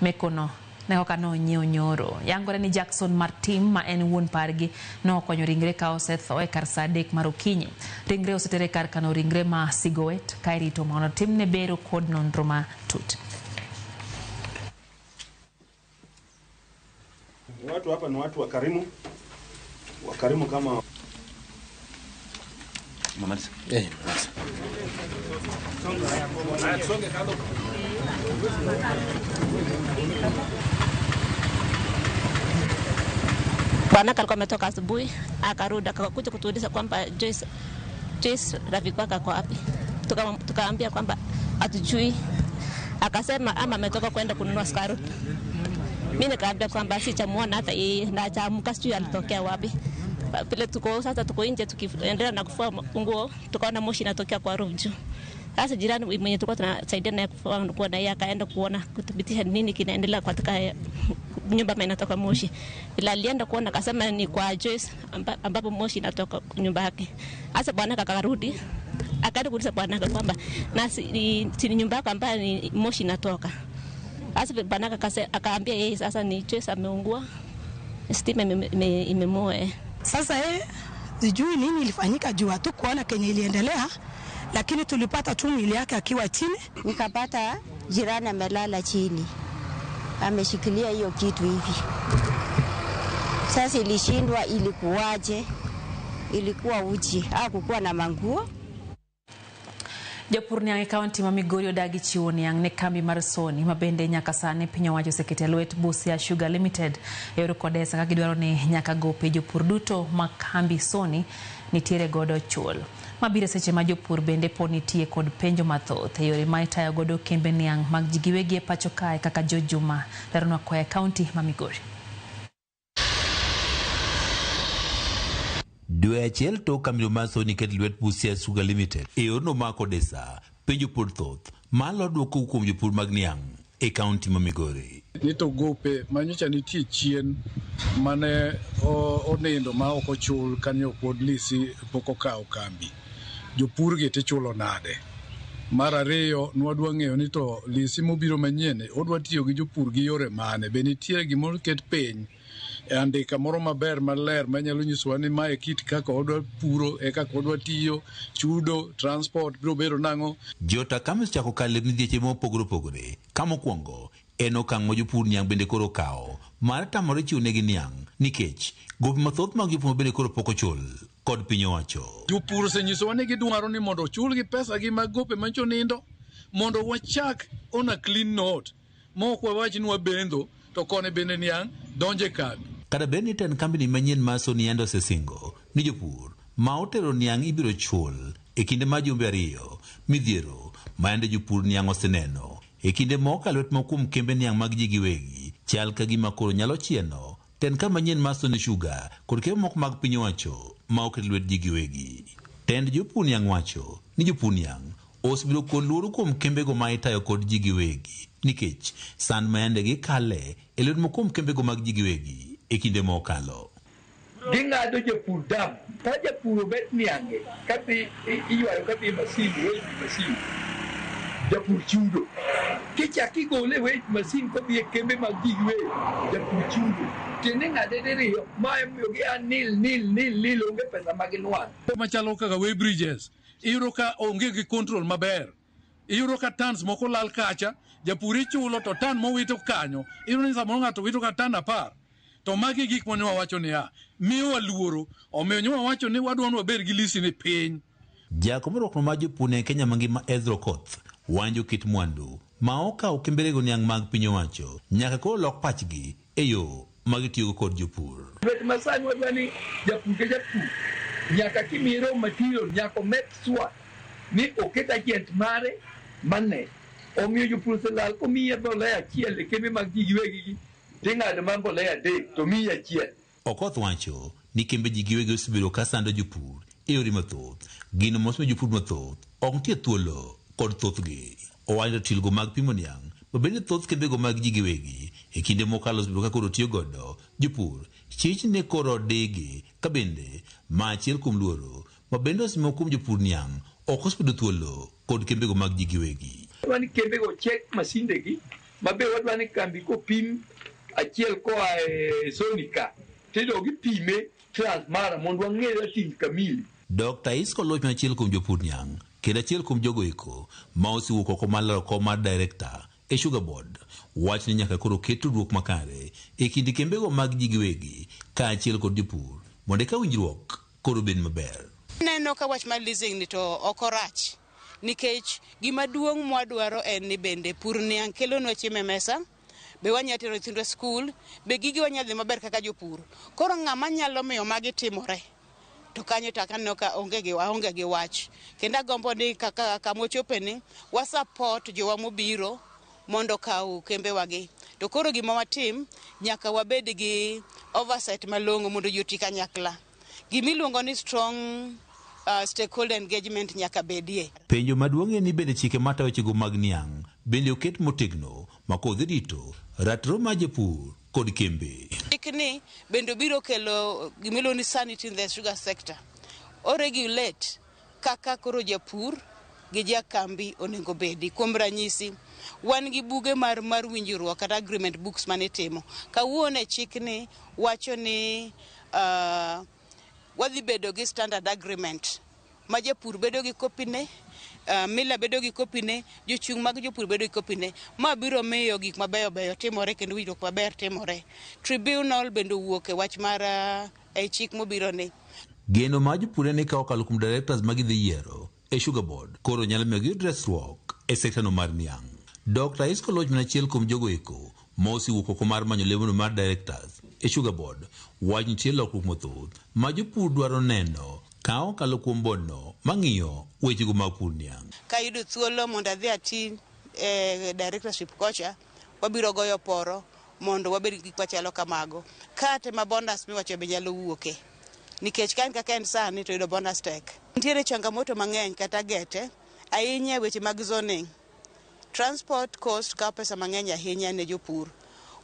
Mekono ne koka nonyiew nyoro. Yangore ni Jackson Martin ma en wuon pargi nokonyo ringre ka osetho e kar saa 3 mar okinyi. Ringre osetere kar kano ringre ma Sigowet ka irito mondo timne bero kod nonro matut. Watu hapa ni watu wakarimu, wakarimu kama Bwanake alikuwa ametoka asubuhi, akarudi akakuja kutuuliza kwamba Joyce, Joyce rafiki wake ako wapi. Tukaambia kwamba hatujui. Akasema ama ametoka kwenda kununua sukari. Mimi nikaambia kwamba sijamuona hata yeye na hajaamka, sijui alitokea wapi. Vile tuko sasa, tuko nje tukiendelea na kufua nguo, tukaona moshi inatokea kwa roof juu. Sasa jirani mwenye tulikuwa tunasaidia naye kufua nguo na yeye akaenda kuona kuthibitisha nini kinaendelea katika nyumba ambayo inatoka moshi. Ila alienda kuona akasema ni kwa Joyce ambapo moshi inatoka nyumba yake. Sasa bwanake akarudi akaenda kuuliza bwanake kwamba na si nyumba yako ambayo ni moshi inatoka. Sasa bwanake akaambia yeye sasa ni Joyce ameungua, stima imemoa. Sasa sijui nini ilifanyika juu hatukuona kenye iliendelea, lakini tulipata tu mwili yake akiwa chini. Nikapata jirani amelala chini, ameshikilia hiyo kitu hivi. Sasa ilishindwa ilikuwaje, ilikuwa uchi, hakukuwa na manguo. Jopur niang' e kaunti ma Migori odagi chiwo niang' ne kambi mar Sony ma bende nyaka sani piny owacho oseketo e lwet Busia Sugar Limited e yor kodesa ka gidwaro ni nyaka gope jopur duto ma kambi Sony nitiere godo chul. Mabiro seche ma jopur bende pod nitie kod penjo mathoth e yore ma itayo godo kembe niang' mag ji giwegi e pacho kae kaka George Juma leronwa koa e kaunti ma Migori. Dwe achiel tok kambi mar Sony ket lwet Busia Sugar Limited e yorno mar Kodesa, penjo pod thoth malo dwoko kuom jopur mag niang' e kaunti ma Migori. Ni to gope manyocha nitie chien mane onindo ma ok ochul kanyo pod lisi pok okawo kambi. Jopur gi tichulo nade? Mar ariyo, nwadwa ng'eyo ni to lisi mobiro manyien odwa tiyo gi jopur gi yore mane? Be nitie gimoro ket piny e andika moro maber maler manyalo nyisowa ni mae kit kaka odwa puro e kaka odwa tiyo, chudo, transport biro bedo nang'o? Jota kambi osechako kalo e midhieche mopogore opogore. Ka mokwongo en okang' ma jopur niang' bende koro okawo mar tamore chiwo negi niang' nikech gope mathoth mag jopur bende koro pok ochul kod piny owacho. Jopur osenyisowa ni gidwaro ni mondo ochulgi pesa gi mag gope mancho nindo mondo wachak on a clean note ma ok wawach ni wabendho to koni bende niang' donje kambi. Kata bed ni tend kambini manyien mar Sony yande osesingo ni jopur ma otero niang' ibiro chul e kinde mar jumbe 2, midhiero ma yande jopur niang' oseneno e kinde mokalo lwet moko kuom kembe niang' mag ji giwegi chal ka gima koro nyalo chieno Tend kar manyien mar Sony Sugar kod kembe moko mag piny owacho ma oket lwet ji giwegi. Tend jopur niang' wacho ni jopur niang' osebedo kod luoro kuom kembego ma itayo kod ji giwegi nikech sand ma yande gikale e lwet moko kuom kembego mag ji giwegi e kinde ma okalo. Ging'ado japur dam. Ka japur obet niange kadhi iywayo kadhi e masin, weight masin, japur chudo. Kichak igole e weight masin kodhi e kembe mag ji giwegi, japur chudo. Tiende ing'ade diriyo, ma emomiyo gia nil nil nil nil onge pesa ma ginwang'o. Machalo kaka weigh bridges, iyudo ka onge gi control maber. Iyudo ka tons moko lal kacha, japur ichulo to ton mowito kanyo, iyudo ni samoro ng'ato wito ka ton 10. To magi gik mane wawacho niya, miyowa luoro, omiyo nyo wawacho ni wadwa ni wabed gi lisi ni piny. Jakom riwruok mar jopur e Kenya mangima Ezra Okoth wanjo kit mwandu ma okawo kemberego niang' mag piny owacho nyaka koro lok pachgi e yo ma gitiyogo kod jopur. Lwet masani wadwa ni japur ka japur nyaka kimiye raw material nyaka o make sure ni oket agent mare mane. Omiyo jopur oselal komiye mbolea achiel e kembe mag ji giwegi gi ting'ado ma mbolea 3 to miyi achiel. Okoth wacho ni kembe ji giwegi osebedo ka sando jopur e yore mathoth, gino mosemiyo jopur mathoth ok nitie thuolo kod thothgi. Owacho tilgo mag pimo niang' ma bende thoth kembego mag ji giwegi e kinde mokalo osebedo ka koro tiyo godo jopur chich ni koro digi ka bende ma achiel kuom luoro ma bende osemiyo kuom jopur niang' ok osebedo thuolo kod kembego mag ji giwegi. Wadwa ni kembego check masindegi mabe wadwa ni kambi kopim achiel koa e Sony ka tidog ipime Transmara mondo wang'e ratil kamili. Dr. Isco Loch achiel kuom jopur niang' kendo achiel kuom jogo eko ma osewuok oko mar laro kom mar director e Sugar Board wach ni nyaka koro ket tudruok makare e kind kembego mag ji giwegi kaachiel kod jopur mondo eka winjruok koro bed maber. Neno ka wach mar leasing ni to ok orach nikech gima duong' mwadwaro en ni bende pur niang' kelonwa chiemo e mesa, be wanyalo tero nyithindwa e skul, be gigewa nyalo dhi maber kaka jopur. Koro ng'ama nyalo miyo magi timore to kanyo to aneno ka onge gi aonge gi wach. Kendo agombo ni kaka kama ni wa support jowa mobiro mondo okaw kembewagi. To koro gima watim nyaka wabed gi oversight malong'o mondo ji oti kanyakla. Gimiluongo ni strong stakeholder engagement nyaka bedie. Penjo maduong' en ni bende chike matayo wechego mag niang' bende oket motegno ma kodhi rito ratiro mar jopur kod kembe. Chikni bende biro kelo gimiluongo ni sanity in the sugar sector. O regulate kaka koro japur gi jakambi onego bedi. Kuom ranyisi, wan gi buge mar winjruok kata agreement books manitimo. Kawuono e chikni wacho ni wadhi bedo gi standard agreement ma japur bedo gi kopine, miller bedo gi kopine, jochung' mag jopur bedo gi kopine. Ma biro miyo gik mabeyo beyo timore kendo winjruok maber timore. Tribunal bende owuok e wach mar e chik mobiro ni. Geno mar jopur en ni ka okalo kuom directors ma gidhi yiero e Sugar Board koro nyalo miyo giyud resruok e sekta no mar niang'. Dr. Isco Loch mana achiel kuom jogo eko ma osewuok oko mar manyo lemono mar directors e Sugar Board wach nitie lokruok mathoth ma jopur dwaro neno ka okalo kuom board no mang'iyo wechego mag pur niang'. Kayudo thuolo mondo adhi ati e directorship kocha, wabiro goyo poro mondo wabed gi gik machalo kamago. Kate ma bonus miwacho be nyalo wuoke. Nikech ka en kaka en sani to yudo bonus tek. Nitiere changamoto mang'eny kata gete, ahinya e weche mag zoning. Transport cost kawo pesa mang'eny ahinya ne jopur.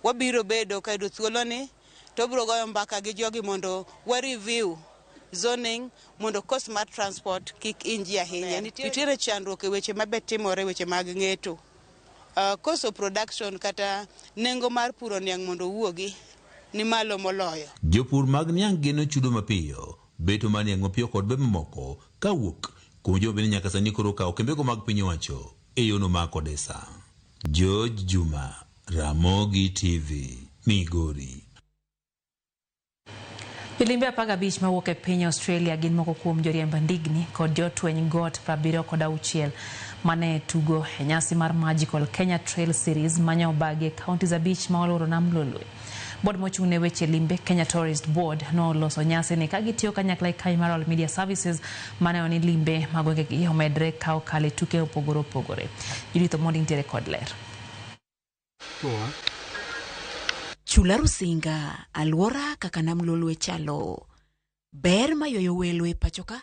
Wabiro bedo kayudo thuolo ni to wabiro goyo mbaka gi jogi mondo wa review zoning mondo cost mar transport kik inji ahinya. Nitiere chandruok e weche mabe timore weche mag ng'eto. Cost of production kata nengo mar puro niang' mondo owuogi ni malo moloyo. Jopur mag niang' geno chudo mapiyo, beto mar niang' mapiyo kod ber mamoko kawuok kuom joma bende nyaka sani koro okawo kembego mag piny owacho e yono mar Kodesa. George Juma, Ramogi TV, Migori. Jolimbe 15 mawuok e piny Australia gin moko kuom joriemb ndigni kod jotweny got 76 mane tugo e nyasi mar Magical Kenya Trail Series manyo obagi e counties 5 ma olworo nam Lolwe. Board mochung' ne weche limbe Kenya Tourist Board noloso nyasi ni ka gitiyo kanyakla e kambi mar All Media Services maneno ni limbe mag gwengegi omedre ka okalo e tuke mopogore opogore. Judith Omondi nitiere kod ler. Chula Rusinga, alwora kaka nam Lolwe chalo. Ber maywayo welo e pachoka.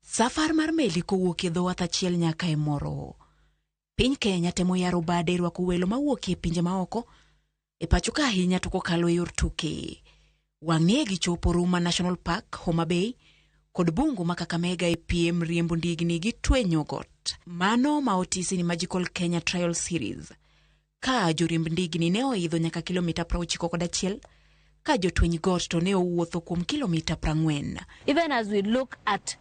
Safar mar meli kowuok e dho wath achiel nyaka e moro. Piny Kenya temo yaro bade e rwako welo mawuok e pinje maoko e pacho ka ahinya to kokalo e yor tuke. Wang'ni e gichopo Ruma National Park, Homa Bay kod bungu ma Kakamega e piem riembo ndigni gi twenyo got. Mano ma otisi ni Magical Kenya Trial Series. Ka joriemb ndigni ne oidho nyaka kilomita 91 ka jotweny got to ne owuotho kuom kilomita 40. Even as we look at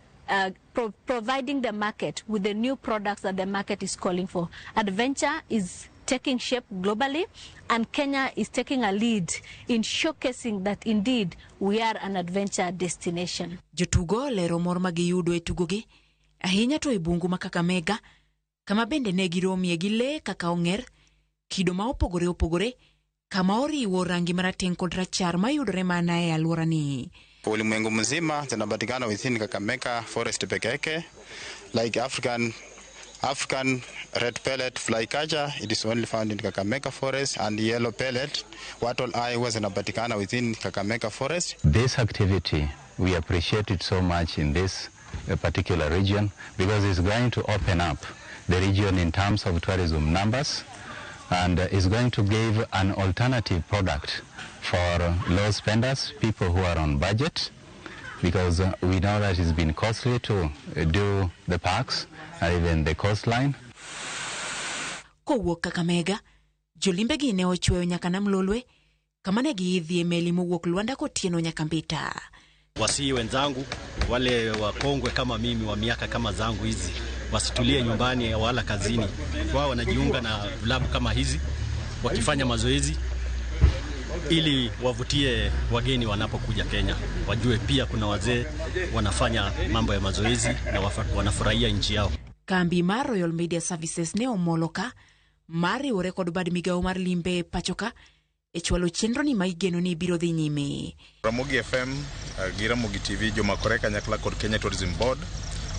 providing the market with the new products that the market is calling for. Adventure is taking shape globally, and Kenya is taking a lead in showcasing that indeed we are an adventure destination. Jotugo lero mor ma giyudo e tugogi, ahinya to e bungu ma Kakamega, kama bende ne giromie gi lee kaka ong'er, kido ma opogore opogore, kama oriwo rangi marateng' kod rachar mayudore mana e alworani. Ulimwengu mzima zinapatikana within Kakamega forest peke yake, like African red pellet flycatcher, it is only found in Kakamega forest, and yellow pellet wattle eye huwa zinapatikana within Kakamega forest. This activity, we appreciate it so much in this particular region because it's going to open up the region in terms of tourism numbers, and is going to give an alternative product for low spenders, people who are on budget, because we know that it's been costly to do the parks and even the coastline. Kowuok Kakamega, jolimbegi ne ochweyo nyaka nam Lolwe, kama ne giidhie meli mowuok Luanda Kotieno nyaka Mbita. Wasii wenzangu wale wakongwe kama mimi wa miaka kama zangu hizi wasitulie nyumbani wala kazini, wao wanajiunga na vilabu kama hizi wakifanya mazoezi ili wavutie wageni wanapokuja Kenya, wajue pia kuna wazee wanafanya mambo ya mazoezi na wanafurahia nchi yao. Kambi mar Royal Media Services ne omolo ka mar riwore kod bad migawo mar limbe e pachoka e chwalo chenro ni ma igeno ni biro dhi nyime. Ramogi FM gi Ramogi TV jomakore kanyakla kod Kenya Tourism Board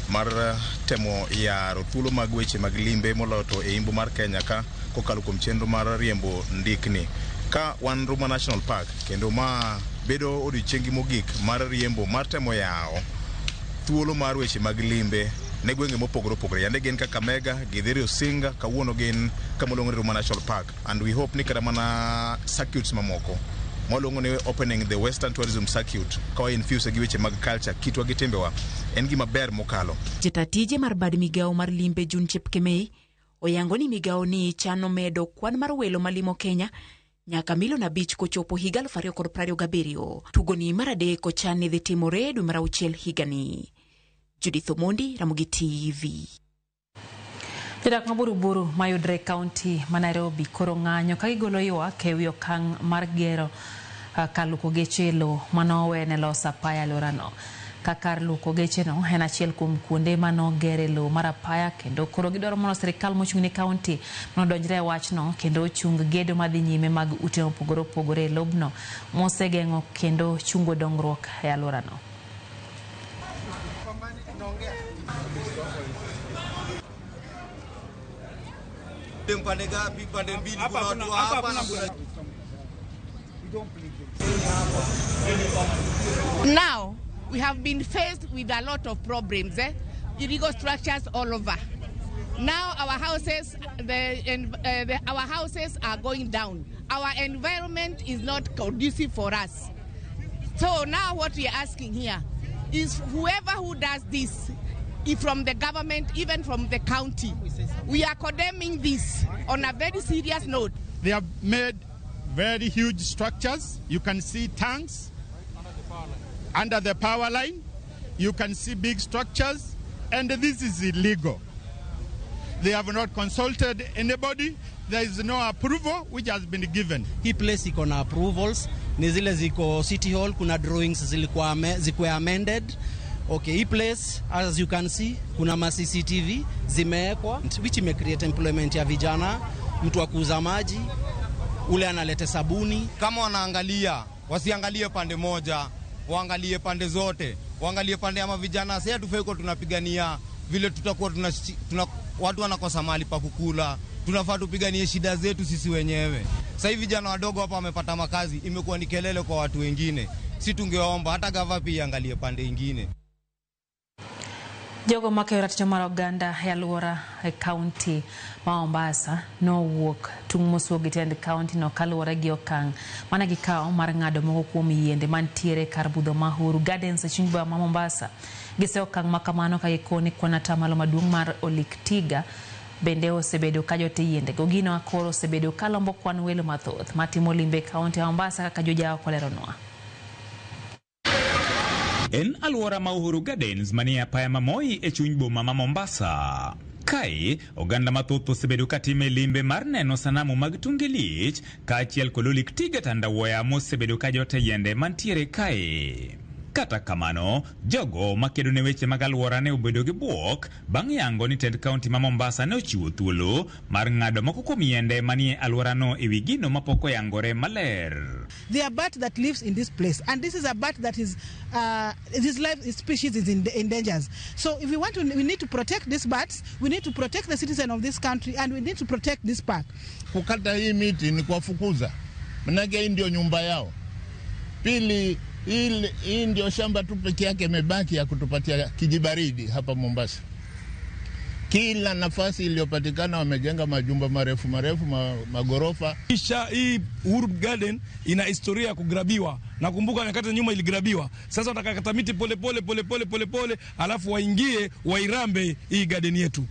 mar temo yaro thuolo mag weche mag limbe moloyo to e imbo mar Kenya ka kokalo kuom chenro mar riembo ndikni. Ka wan Ruma National Park kendo ma bedo odiochiengi mogik mar riembo mar temo yawo thuolo mar weche mag limbe ne gwenge mopogore opogore. Yande gin Kakamega, gidhi Rusinga, kawuono gin kama iluongo ni Ruma National Park, and we hope ni kata mana circuits mamoko mwaluongo ni opening the Western Tourism Circuit ka wa infuse gi weche mag culture, kitwa gi timbewa en gima ber mokalo. Jata tije mar bad migawo mar limbe June Chepkemei oyango ni migawo ni chano medo kwan mar welo malimo Kenya nyaka milion 5 kochopo higa 2027. Tugoni mar adek ochan ni dhi timore dwe mar 6 higani. Judith Omondi, Ramogi TV. Jodak ma Buruburu mayudre e kaunti ma Nairobi koro ng'anyo ka gigolo ywak e wi okang' mar gero kar luoko geche e lowo manowene loso apaya e alworano. Ka kar luoko gecheno en achiel kuom kuonde manogere lowo mar apaya, kendo koro gidwaro mondo sirikal mochung' ne kaunti mondo odonjre e wachno kendo ochung gedo madhi nyime mag ute mopogore opogore e lobno mosegeng'o kendo chungo dongruok e alworano. Pande gapi? Pande mbili, kuna watu hapa na kuna. Now we have been faced with a lot of problems, illegal structures all over. Now our houses, our houses are going down. Our environment is not conducive for us. So now what we are asking here is whoever who does this, if from the government, even from the county, we are condemning this on a very serious note. They have made very huge structures. You can see tanks under the power line. You can see big structures, and this is illegal. They have not consulted anybody. There is no approval which has been given. Hii place iko na approvals, ni zile ziko City Hall, kuna drawings zilikuwa zikuwa amended. Okay, hii place as you can see kuna ma CCTV zimewekwa which ime create employment ya vijana, mtu wa kuuza maji, ule analete sabuni. Kama wanaangalia, wasiangalie pande moja, waangalie pande zote, waangalie pande ama vijana. Sasa hatufai kwa tunapigania vile tutakuwa tuna watu wanakosa mahali pa kukula, Tunafaa tupiganie shida zetu sisi wenyewe. Sasa hivi vijana wadogo hapa wamepata makazi, imekuwa ni kelele kwa watu wengine. Si tungeomba hata gava pia iangalie pande ingine. Jogo makeyo ratiro mar oganda e alwora e kaunti ma Mombasa nowuok tung' mosuo gi tend kaunti no kaluwore gi okang' mane gikawo mar ng'ado moko kuom yiende mantiere kar budho ma Uhuru Gardens e chuny boma ma Mombasa. Giseyo okang' ma kamano ka gikoni kwan atamalo maduong' mar olik tiga bende osebedo ka jote yiendego. Gino koro osebedo kalombo kwan welo mathoth matimo limbe e kaunti ya Mombasa kaka Jojawa koleronwa. En alwora ma Uhuru Gardens manie apaya ma Moi e chuny boma ma Mombasa. Kae, oganda mathoth osebedo katime limbe mar neno sanamu mag tunge lich kaachiel kod olik tiga tandawuoya mosebedo ka jote yiende mantiere kae. Kata kamano, jogo makedo ne weche mag alwora ne obedo gi bwok bang' yango ni tend kaunti ma Mombasa ne ochiwo thuolo mar ng'ado moko kuom yiende manie alworano e wi gino mapok oyangore maler. There are bat that lives in this place, and this is a bat that is this life species is in endangered. So if we want to, we need to protect these bats, we need to protect the citizen of this country, and we need to protect this park. Kukata hii miti ni kuwafukuza, manake hii ndio nyumba yao. Pili, hii ndio shamba tu peke yake imebaki ya kutupatia kijibaridi hapa Mombasa. Kila nafasi iliyopatikana wamejenga majumba marefu marefu, magorofa. Kisha hii Uhuru Garden ina historia ya kugrabiwa. Nakumbuka nyakati za nyuma iligrabiwa. Sasa watakakata miti pole pole pole pole pole pole, alafu waingie wairambe hii garden yetu.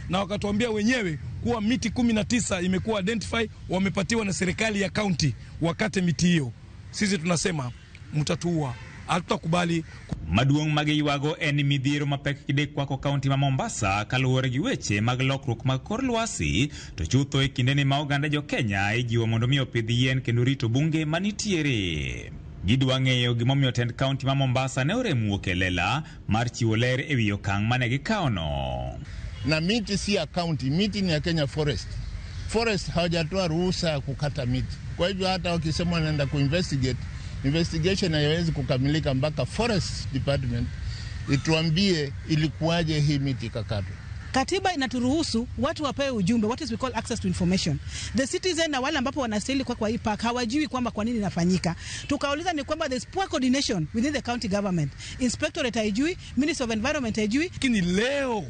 Na wakatuambia wenyewe kuwa miti 19 imekuwa identify, wamepatiwa na serikali ya county wakate miti hiyo. Sisi tunasema mtatuua, hatutakubali. Maduong' mag ywago en midhiero mapek kidek kwako kaunti ma Mombasa kaluwore gi weche mag lokruok mag kor lwasi, to chutho e kindeni ma oganda jo Kenya ijiwo mondo mi opidh yien kendo rito bunge manitiere. Gidwa ng'eyo gimomiyo tend kaunti ma Mombasa ne orem wuok e lela mar chiwo ler e wi okang' mane gikawono. Na miti si ya county, miti ni ya Kenya Forest. Forest hawajatoa ruhusa ya kukata miti. Kwa hivyo hata wakisema wanaenda kuinvestigate, investigation haiwezi kukamilika mpaka Forest Department ituambie ilikuwaje hii miti ikakatwa. Katiba inaturuhusu watu wapewe ujumbe, what is we call access to information. The citizen na wale ambapo wanastahili kwa hii park hawajui kwamba kwa nini inafanyika. Tukauliza ni kwamba there is poor coordination within the county government. Inspectorate haijui, Ministry of Environment haijui. Lakini leo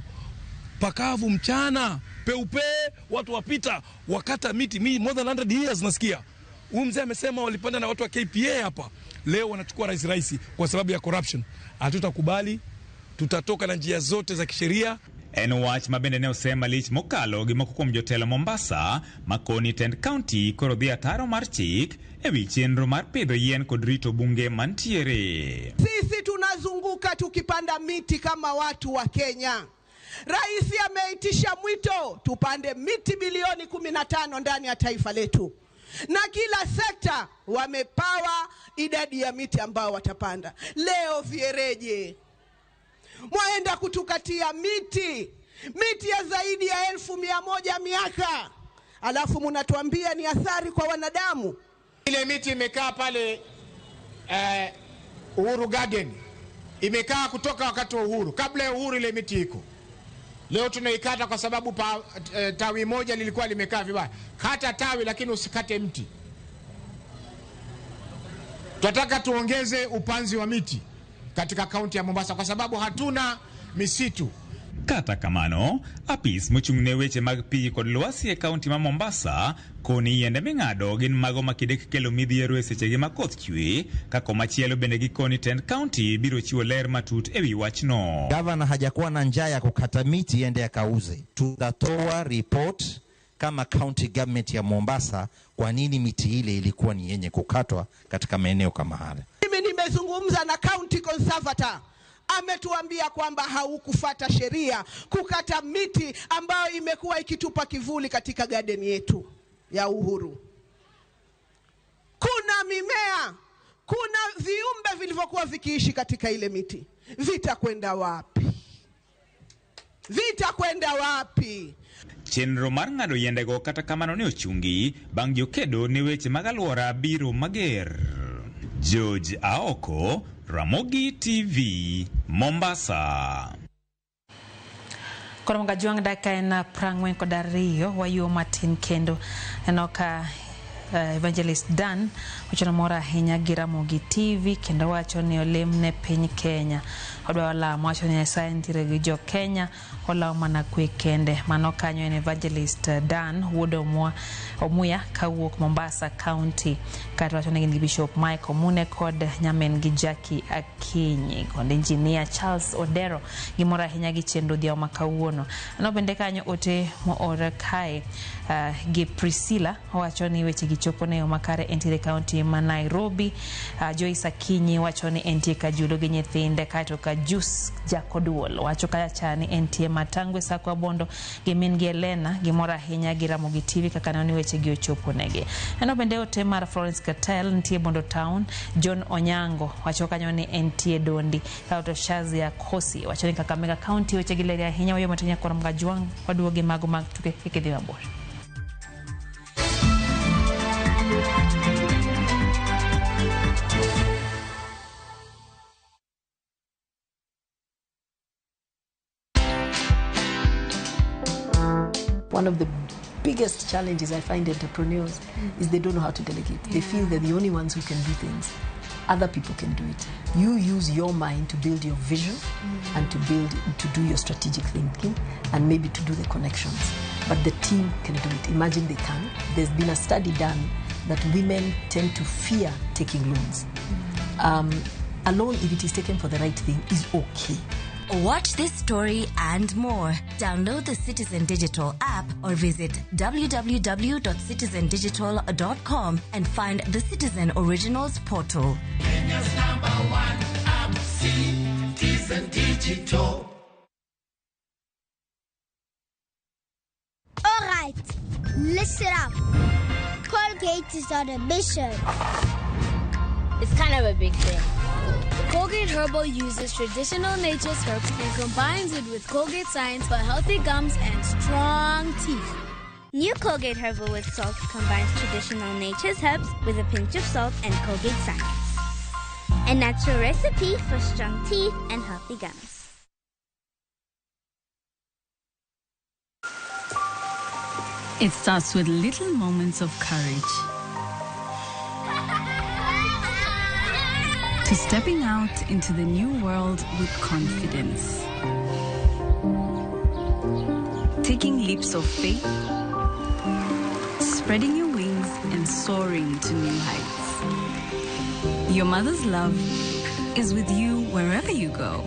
pakavu mchana peupe, watu wapita wakata miti mi more than 100 years nasikia. Huyu mzee amesema walipanda na watu wa KPA hapa. Leo wanachukua rahisi kwa sababu ya corruption. Hatutakubali, tutatoka na njia zote za kisheria. En wach ma bende ne osem malich mokalo gi moko kuom jotelo Mombasa makoni tend county koro dhi ataro mar chik e wi chenro mar pidho yien kod rito bunge mantiere. Sisi tunazunguka tukipanda miti kama watu wa Kenya. Rais ameitisha mwito tupande miti bilioni 15 ndani ya taifa letu. Na kila sekta wamepawa idadi ya miti ambao watapanda. Leo viereje mwaenda kutukatia miti ya zaidi ya 1,100 miaka, alafu mnatuambia ni athari kwa wanadamu. Ile miti imekaa pale Uhuru Garden, imekaa kutoka wakati wa uhuru. Kabla ya uhuru ile miti iko. Leo tunaikata kwa sababu tawi moja lilikuwa limekaa vibaya. Kata tawi lakini usikate mti. Tunataka tuongeze upanzi wa miti katika kaunti ya Mombasa kwa sababu hatuna misitu. Kata kamano, apis mochung' ne weche mag pi kod lwasi e kaunti ma Mombasa koni yiende ming'ado gin mago ma kinde kelo midhiero e sechegi ma koth chwe, ka komachielo bende gikoni tend kaunti biro chiwo ler matut e wi wachno. Gavana hajakuwa na njaa ya kukata miti ende akauze. Tutatoa report kama county government ya Mombasa kwa nini miti ile ilikuwa ni yenye kukatwa katika maeneo kama haya. Mimi nimezungumza na county conservator, ametuambia kwamba haukufata sheria kukata miti ambayo imekuwa ikitupa kivuli katika garden yetu ya Uhuru. Kuna mimea, kuna viumbe vilivyokuwa vikiishi katika ile miti. Vitakwenda wapi? Vitakwenda wapi? Chenro mar ng'ado yiendego kata kamano ne ochungi bang' jokedo ne weche mag alwora biro mager. George Aoko, Ramogi TV, Mombasa. Koro Mgajuang' dakika en 42 wayuo matin kendo aneno ka Evangelist Dan wacho ni mor ahinya gi Ramogi TV kendo wacho ni olem ne piny Kenya. Odwa lamo wacho ni Nyasaye nitiere gi jo Kenya olawo mana kwe kende. Mano kanyo en Evangelist Dan wuod Omuya kawuok Mombasa County. Kaeto wacho ni gin gi Bishop Mike Omune kod nyamin gi Jackie Akinyi kod Engineer Charles Odero. Gimor ahinya gi chenro odhiambo ma kawuono. Aneno bende kanyo ote moor kae gi Priscilla owacho ni weche gi chopo ne yo makare entiere county ma Nairobi. Joyce Akinyi wacho ni entie Kajulo gi nyithinde, kaeto Kajus Jakoduol wacho kacha ni entie Matangwe Sako Abondo gi min gi Elena, gimor ahinya gi Ramogi TV kaka neno ni weche gi ochopo negi. Aneno bende ote mar Florence Katel nitie Bondo Town. John Onyango wacho kanyo ni entie Dondi. Kaeto Shazia Kosi wacho ni Kakamega County weche gi ler ahinya. Wayo matin nyakoro Mgajuang' waduoge mago mag tuke kik idhi mabor. One of the biggest challenges I find entrepreneurs is they don't know how to delegate. They feel they're the only ones who can do things. Other people can do it. You use your mind to build your vision and to do your strategic thinking and maybe to do the connections. But the team can do it. Imagine they can. There's been a study done that women tend to fear taking loans. A loan, if it is taken for the right thing, is okay. Watch this story and more. Download the Citizen Digital app or visit www.citizendigital.com and find the Citizen Originals portal. Kenya's number one app, Citizen Digital. All right, listen up. Colgate is on a mission. It's kind of a big thing. Colgate Herbal uses traditional nature's herbs and combines it with Colgate Science for healthy gums and strong teeth. New Colgate Herbal with Salt combines traditional nature's herbs with a pinch of salt and Colgate Science. A natural recipe for strong teeth and healthy gums. It starts with little moments of courage. To stepping out into the new world with confidence. Taking leaps of faith, spreading your wings and soaring to new heights. Your mother's love is with you wherever you go.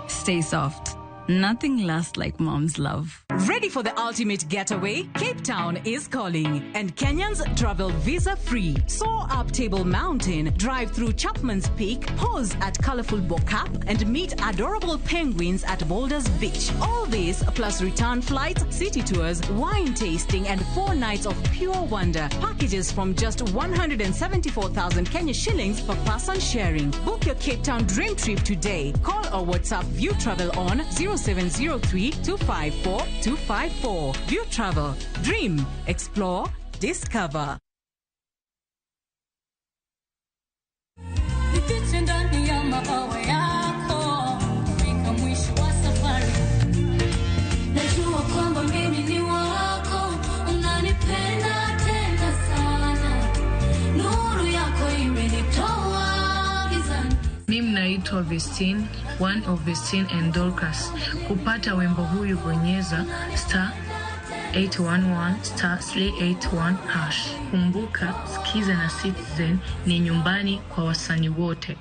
Stay soft. Nothing lasts like mom's love. Ready for the ultimate getaway? Cape Town is calling, and Kenyans travel visa-free. Soar up Table Mountain, drive through Chapman's Peak, pause at colorful Bo-Kaap, and meet adorable penguins at Boulders Beach. All this plus return flights, city tours, wine tasting, and 4 nights of pure wonder. Packages from just 174,000 Kenya shillings per person sharing. Book your Cape Town dream trip today. Call or WhatsApp View Travel on 0703 254 254. View Travel. Dream, explore, discover. Nifiche ndani ya mabawa yako, fika mwisho wa safari. Najua kwamba mimi ni wako, unanipenda tena sana. Nuru yako imenitoa gizani. Mimi naitwa Vestine, one of Vestine and Dorcas. Kupata wimbo huyu bonyeza star 811 star 381 hash. Kumbuka, Sikiza na Citizen ni nyumbani kwa wasanii wote.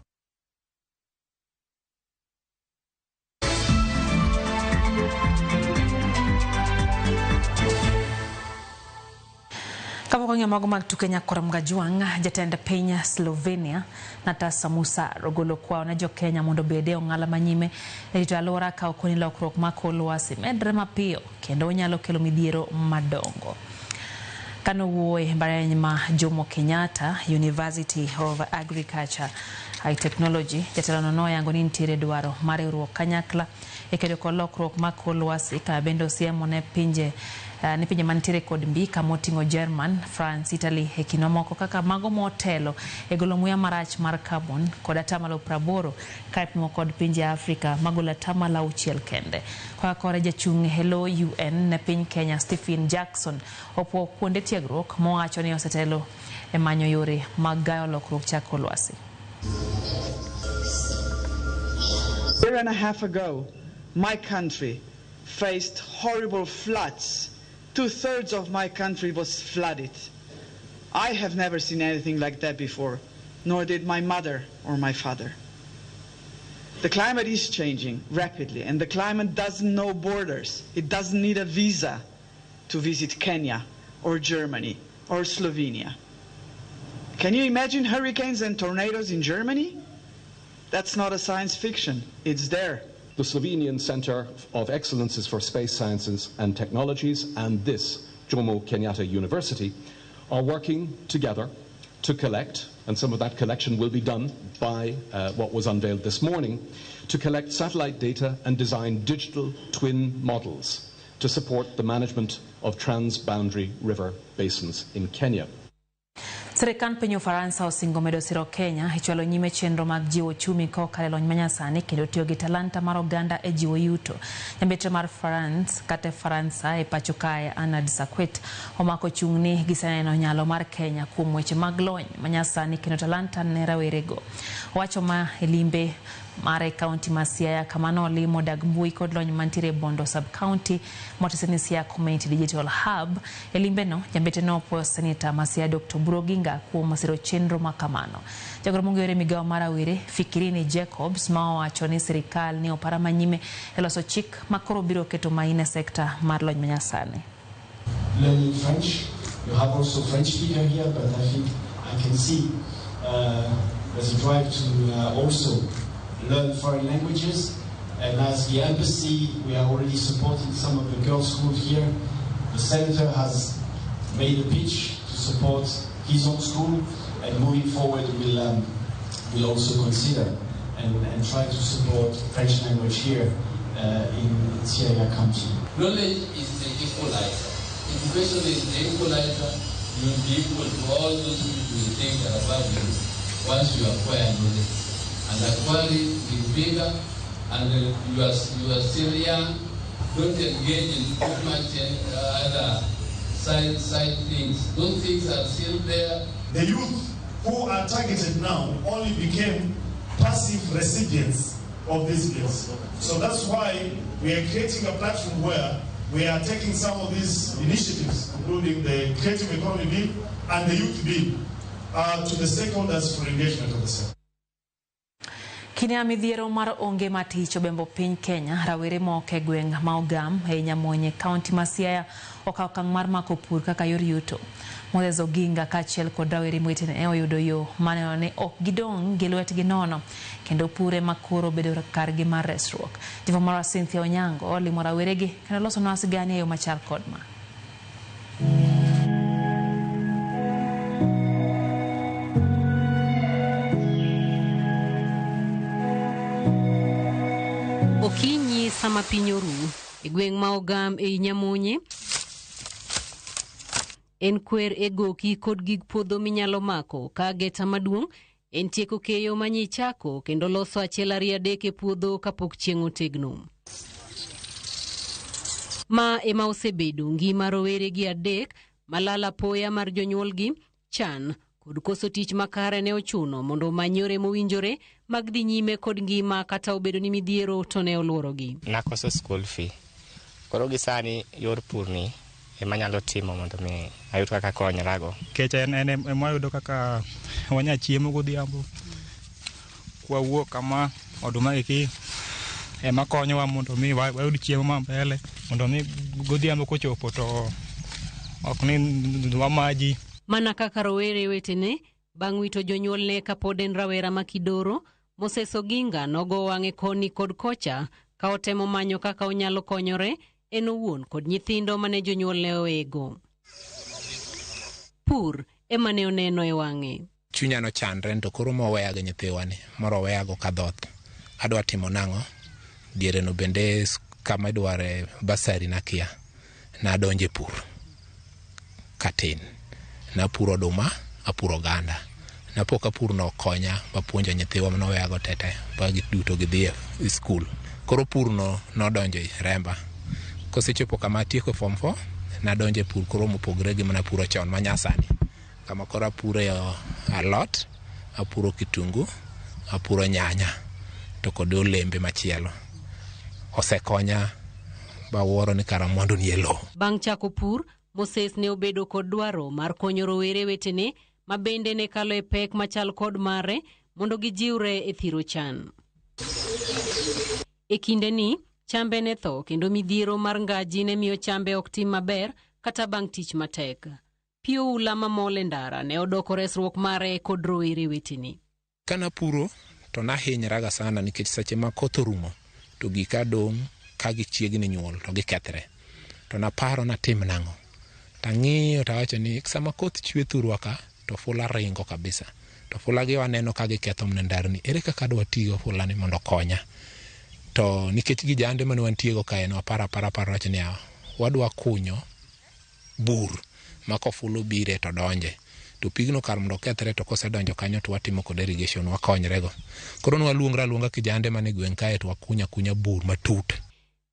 Kapok wang'iyo mago mag tuke nyakora Mgajuang', jatend piny Slovenia Natasa Musa ogolo kwayo ne jo Kenya mondo obed e ong'ala manyime e rito alwora ka ok ni lokruok mar kor lwasi medre mapiyo kendo onyalo kelo midhiero madongo. Kanowuoye e mbalariany ma Jomo Kenyatta University of Agriculture and Technology, jatelono noyango ni nitiere dwaro mar riwruok kanyakla e kedo kod lokruok mar kor lwasi ka bende osiemo ne pinje Ni pinje mantiere kod mbi kama oting'o German, France, Italy e kind mamoko kaka mago motelo e golo muya marach mar carbon kod 80% ka ipimo kod pinje Afrika magolo 6% kende. Koa kore jachung' Hello UN ne piny Kenya Stephen Jackson opuo kuonde tiegruok mowacho ni osetelo e manyo yore mag gayo lokruok chako lwasi. A year and a half ago, my country faced horrible floods. 2/3 of my country was flooded. I have never seen anything like that before, nor did my mother or my father. The climate is changing rapidly, and the climate doesn't know borders. It doesn't need a visa to visit Kenya or Germany or Slovenia. Can you imagine hurricanes and tornadoes in Germany? That's not a science fiction, it's there. The Slovenian Centre of Excellences for Space Sciences and Technologies and this Jomo Kenyatta University are working together to collect, and some of that collection will be done by what was unveiled this morning, to collect satellite data and design digital twin models to support the management of transboundary river basins in Kenya. Sirikand piny Ufaransa osingo medo siro Kenya e chwalo nyime chenro mag jiwo uchumi kokalo e lony manyasani kendo tiyo gi talanta mar oganda e jiwo yuto. Jambetre mar France kata Faransa e pacho kae Arnaud Saquet omako chung' ni giseneno nyalo mar Kenya kuom weche mag lony manyasani kendo talanta ne rawerego. Owacho ma e limbe mare e kaunti ma Siaya kama nolimo dag mbui kod lony mantiere Bondo sub-county motese ni Siaya Community Digital Hub. E limbeno, jambete nopuoyo seneta ma Siaya Dr. Oburu Oginga kuom siro chenro ma kamano. Jagoro mong'ere migawo mar rawere Fikirini Jacobs ma owacho ni sirikal ni opara manyime e loso chik ma koro biro keto main e sekta mar lony manyasani. Learning French, you have also French speaker here, but I think I can see there's a drive to also learn foreign languages, and as the embassy, we are already supporting some of the girls' schools here. The senator has made a pitch to support his own school, and moving forward, we'll also consider and try to support French language here in Siaya County. Knowledge is the equalizer. Education is the equalizer. You will be equal to all those people you think are above you once you acquire knowledge. And acquire it with vigor, and you are still young. Don't engage in too much other side things. Those things are still there. The youth who are targeted now only became passive recipients of these bills. So that's why we are creating a platform where we are taking some of these initiatives, including the Creative Economy Bill and the Youth Bill, to the stakeholders for engagement of the sector. Kinde midhiero mar onge mar tich obembo piny Kenya, rawere moko e gweng' ma Ogam e Nyamonye, kaunti ma Siaya okawo okang' mar mako pur kaka yor yuto. Moses Oginga kaachiel kod rawere wetene oyudo yo maneno ni ok gidong' gi lwetgi nono kendo pur ema koro bedo kargi mar resruok. Jafwambo marwa Cynthia Onyango olimo raweregi kendo losonwa sigana e yo machal kod ma. Okinyi sama piny oru e gweng' ma Ogam ei Nyamonye en kwer e goki kod gig puodho minyalo mako ka geta maduong' en tieko keyo manyichako kendo loso achiel ariyo adek e puodho kapok chieng' otegno. Ma ema osebedo ngima rowere gi adek malala apoya mar jonyuolgi chan kod koso tich makare ne ochuno mondo omany yore mowinjore mag dhi nyime kod ngima kata obedo ni midhiero to ne oluorogi. Nakoso school fee. Koro gi sani yor pur ni ema nyalo timo mondo mi ayud kaka konyrago. Kech en ema wayudo kaka wanya chiemo godhiambo. Kwawuok kama oduma eki ema konyowa mondo mi wayud chiemo ma mbele mondo mi godhiambo kochopo to ok ni wamaji. Mana kaka rowere wetene, bang' wito jonyuolne kapod en rawera ma kidoro, Moses Oginga nogo wang'e koni kod kocha ka otemo manyo kaka onyalo konyore en owuon kod nyithindo mane jonyuolne owego. Pur ema ne oneno e wang'e. Chunya nochandre to koro moweya gi nyithiwani, moro oweyago ka dhoth. Adwa timo nang'o? Diere no bende kama idware basari nakia. Nadonjo e pur katin. Napuro oduma, apuro oganda. Napo ka pur no okonya mapuonjo nyithiwa manoweyago tete ba giduto gidhi e skul. Koro pur no nodonjo e remba. Kosechopo kama atieko form 4, nadonjo e pur koro mopogore gi mana puro chon manyasani. Kama koro apuro alot, apuro kitungu, apuro nyanya to kod olembe machielo. Osekonya bawuoro ni kara mwandu nie lowo. Bang' chako pur, Moses ne obedo kod dwaro mar konyo rowere wetene ma bende ne kalo e pek machal kod mare mondo gijiwre e thiro chan. E kindeni, chambe ne tho kendo midhiero mar ngaji ne miyo chambe ok tim maber kata bang' tich matek. Pi oula mamol e ndara ne odoko resruok mare kod rowere wetene. Kanapuro to nahinyraga sana nikech seche ma koth orumo to gika dong' ka gichiegni nyuol to gikethre. To naparo natim nang'o. Tang'iyo tawacho ni sama koth chwe thurwa ka to fula ringo kabisa. To fula gi waneno ka giketho mana ndarni. Ere kaka adwa ti gi ofula ni mondo okonya? To nikech gi jande mane wantiego kae no aparo apara aparo wacho niya, wadwa kunyo bur ma kofula obire to donje. To pigno kar mondo okethre to kosedonjo kanyo to watimo kode irrigation wakonyrego. Koro nwaluongre aluonga kijande mane gweng' kae to wakunyo akunya bur matut.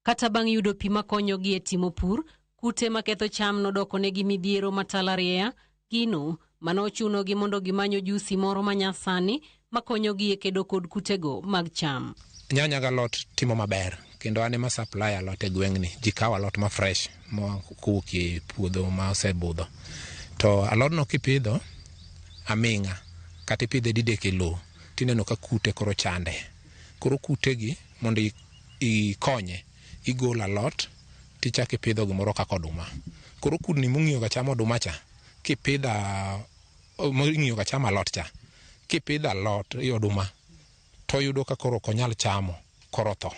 Kata bang' yudo pi makonyogi e timo pur, kute maketho cham nodokonegi midhiero matalariya, gino manochunogi mondo gimany ojusi moro manyasani makonyogi e kedo kod kutego mag cham. Nyanya galot timo maber kendo an ema supply alot e gweng'ni. Ji kawo alot ma fresh moa kowuok e puodho ma osebudho. To alodno kipidho aming'a kata ipidhe didek e lowo tineno ka kute koro chande. Koro kutegi mondo ikonye igolo alot tichako ipidho gimoro kaka oduma. Koro kudni mong'iyo ga chamo oduma cha kipidho mong'iyo ga chamo alot cha kipidho alot e oduma to yudo ka koro ok onyal chamo koro otho.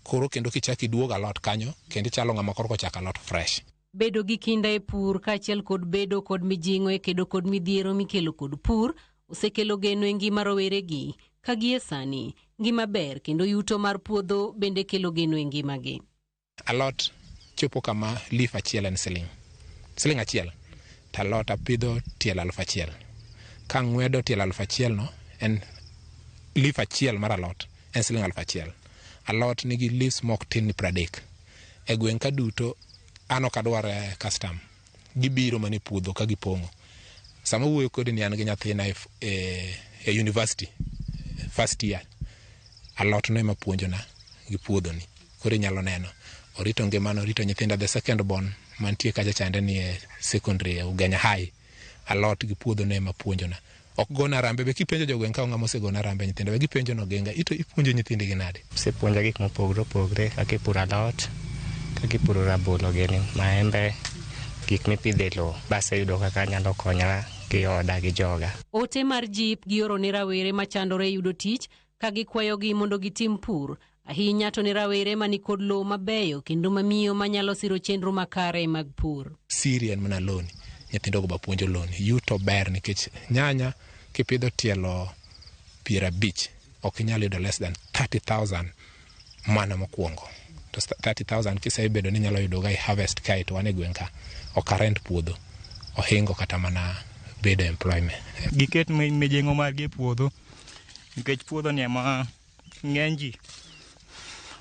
Koro kendo kichako iduogo alot kanyo kendo ichalo ng'ama koro ochako alot fresh. Bedo gi kinda e pur kaachiel kod bedo kod mijing'o e kedo kod midhiero mikelo kod pur osekelo geno e ngima roweregi ka gie sani ngima ber kendo yuto mar puodho bende kelo geno e ngimagi. Alot chopo kama leaf achiel en siling achiel to alot apidho tielo 1000. Kang'wedo tielo 1000 no en leaf achiel mar alot en siling 1000. Alot nigi leaves mok tin ni 30. E gweng' ka duto an ok adwar custom. Gibiro mana e puodho ka gipong'o. Sama wuoyo kodi ni an gi nyathina e university first year. Alot no ema puonjona gi puodho ni. Koro inyalo neno. Orito ngimana, orito nyithinda. The second born mantie kacha chande ni e secondary e Ugenya High. Alot gi puodho no ema puonjona. Ok gona arambe be kipenjo jogweng' ka ng'ama osegona arambe nyithindo be gipenjo nogenga ito ipuonjo nyithindi gi nade. Osepuonja gik mopogore opogore kaka ipuro alot, kaka ipuro rabolo gini, maembe, gik mipidho e lowo. Baseyudo kaka anyalo konyora gi oda gi joga. Ote mar jip gioro ne rawere machandore yudo tich ka gikwayogi mondo gitim pur ahinya to ne rawere manikod lowo mabeyo kendo mamiyo manyalo siro chenro makare mag pur. Siri en mana loni, nyithindo go bapuonjo loni. Yuto ber nikech nyanya kipidho tielo 50 ok inyal yudo less than 30,000 mana mokwongo. To 30,000 kisebedo ni inyalo yudo ga i harvest kae to wan e gweng' ka ok arent puodho ohingo kata mana bedo employment. Giket mijing'o margi e puodho nikech puodho ni ema ng'eny ji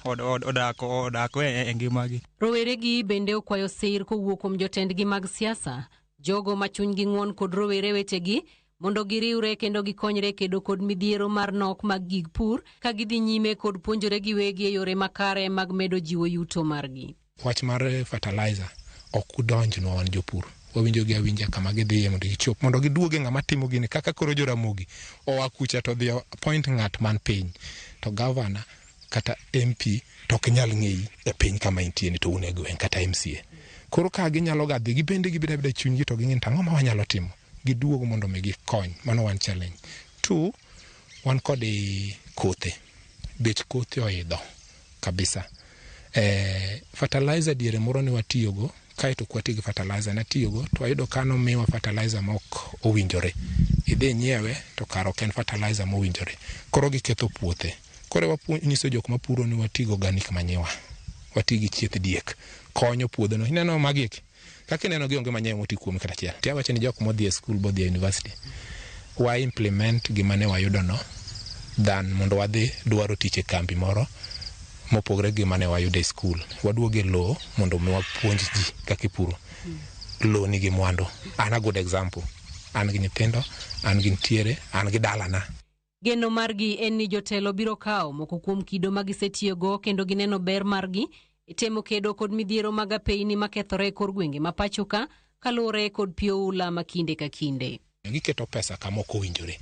odako e ngimagi. Roweregi bende okwayo sir kowuok kuom jotendgi mag siasa, jogo ma chunygi ng'won kod rowere wetegi mondo giriwre kendo gikonyre kedo kod midhiero mar nok mag gig pur ka gidhi nyime kod puonjore giwegi e yore makare mag medo jiwo yuto margi. Wach mar fertilizer ok udonjnwa wan jopur. Wawinjo gi awinja kama gidhiye mondo gichop mondo giduoge ng'ama timo gini kaka koro Joramogi oa kucha to odhi appoint ng'at man piny to governor kata MP to ok nyal ng'eyi e piny kama intie ni to un e gweng' kata MCA. Koro ka ginyalo ga dhi gibende gibedo abeda chunygi to ging'e ni to ang'o ma wanyalo timo giduogo mondo mi gikony. Mano one challenge. Two, wan kod kothe. Bech kothe oidho kabisa. Fertilizer diere moro ne watiyogo kaeto ok wati gi fertilizer natiyogo to wayudo ka nomiwa fertilizer ma ok owinjore. Idhi inyiewe to kara ok en fertilizer mowinjore. Koro giketho puothe. Koro wanyiso jok mapuro ni wati gi organic manure. Wati gi chieth diek. Konyo puodho no. Ineno magi eki. Kaka ineno gi onge manyiwa moti kuome kata achiel. Ti awacho ni jok modhi e skul bodhi e university. Wa implement gima ne wayudo no than mondo wadhi dwaro tich e kambi moro mopogre gi gima ne wayudo e skul. Waduog e lowo mondo mi wapuonj ji kaka ipuro. Lowo nigi mwandu. An a good example. An gi nyithindo, an gi ntiere, an gi dalana. Geno margi en ni jotelo biro kawo moko kuom kido ma gisetiyogo kendo gineno ber margi e temo kedo kod midhiero mag apeyni makethore e kor gwenge ma pacho ka kaluwore kod pi oula ma kinde ka kinde. Giketo pesa kama ok owinjore.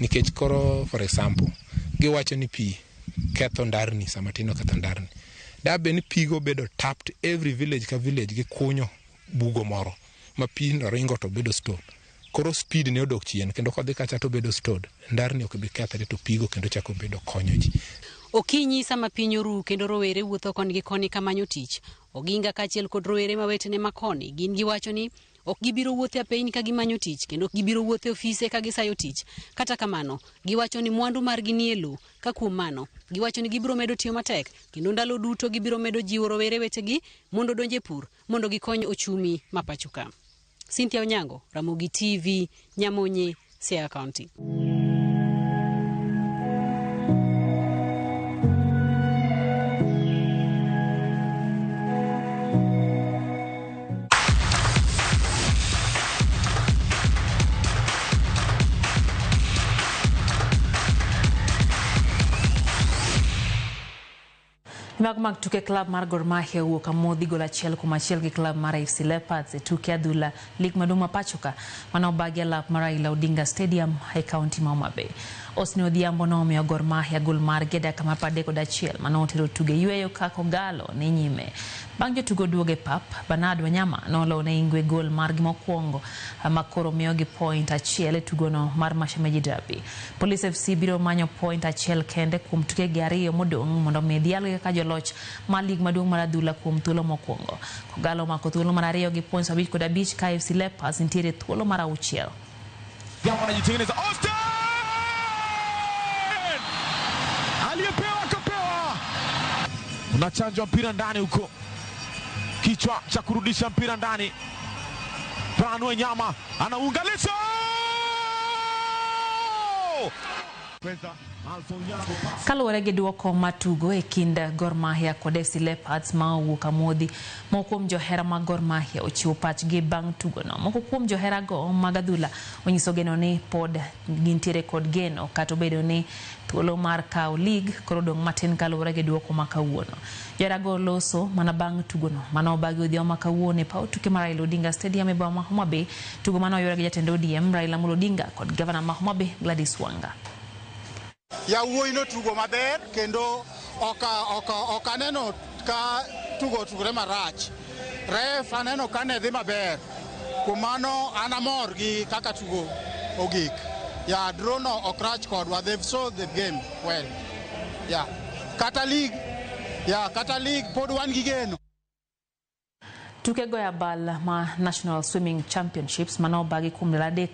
Nikech koro for example, giwacho ni pi ketho ndarni sama tin oketho ndarni. Da bed ni pigo bedo tapped every village ka village gikunyo bugo moro ma pi no ringo to bedo stored. Koro speed ne odok chien kendo kodhi kacha to bedo stored. Ndarni ok bi kethre to pigo kendo chako bedo konyo ji. Okinyi sama piny oru kendo rowere wuotho koni gi koni kamanyo tich, Oginga kaachiel kod rowere ma wetene ma koni gin giwacho ni ok gibiro wuotho e apeyni ka gimanyo tich kendo ok gibiro wuotho e ofise ka gisayo tich. Kata kamano, giwacho ni mwandu margi nie lowo, ka kuom mano, giwacho ni gibiro medo tiyo matek kendo ndalo duto gibiro medo jiwo rowere wetegi mondo odonj e pur mondo gikony ochumi ma pacho ka. Cynthia Onyango, Ramogi TV, Nyamonye, Siaya County. Mago mag tuke klab mar Gor Mahia owuok amodhi gol 1-1 gi klab mar AFC Leopards e tuke adhula lig maduong' ma pacho ka mane obagi e lap mar Raila Odinga Stadium e kaunti ma Homa Bay. Osni Odhiambo nomiyo Gor Mahia gol margi e dakika mar 31 mane otero tugo e yueyo ka Kogalo ni nyime. Bang' jotugo duogo e pap, Bernard Wanyama noloyo ne Ingwe gol margi mokwongo ma koro miyogi point 1 e tugono mar Mashemeji Derby. Police FC biro manyo point 1 kende kuom tukegi 2 modong' mondo mi dhialgi kaka joloch mar lig maduong' mar adhula kuom thuolo mokwongo. Kogalo omako thuolo mar 2 gi points 55 ka AFC Leopards nitiere thuolo mar 6. Japo anajitengeneza Austin! Aliyepewa akapewa. Unachanjwa mpira ndani huko. Kichwa cha kurudisha mpira ndani. Brian Wanyama anaunganisha. Kaluwore gi duoko matugo e kind Gor Mahia kod AFC Leopards ma owuok amodhi, moko kuom johera mag Gor Mahia ochiwo pachgi bang' tugono. Moko kuom joherago mag adhula onyiso geno ni pod gintiere kod geno kata obedo ni thuolo mar kawo lig koro odong' matin kaluwore gi duoko ma kawuono. Joherago loso mana bang' tugono mane obagi odhiambo ma kawuono e paw tuke mar Raila Odinga Stadium e boma ma Homa Bay, tugo mane oyudore gi jatend ODM Raila Amolo Odinga kod gavana ma Homa Bay Gladys Wanga. Yawuoyi notugo maber kendo ok aneno ka tugo otugore marach. Ref aneno ka ne dhi maber. Kuom mano an amor gi kaka tugo ogik. Ya draw no ok rach kodwa. They've sold the game well. Ya kata league, ya kata league pod wan gi geno. Tuke goyo abal ma National Swimming Championships mane obagi kuom ndalo 3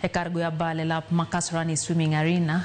e kar goyo abal e lap ma Kasarani Swimming Arena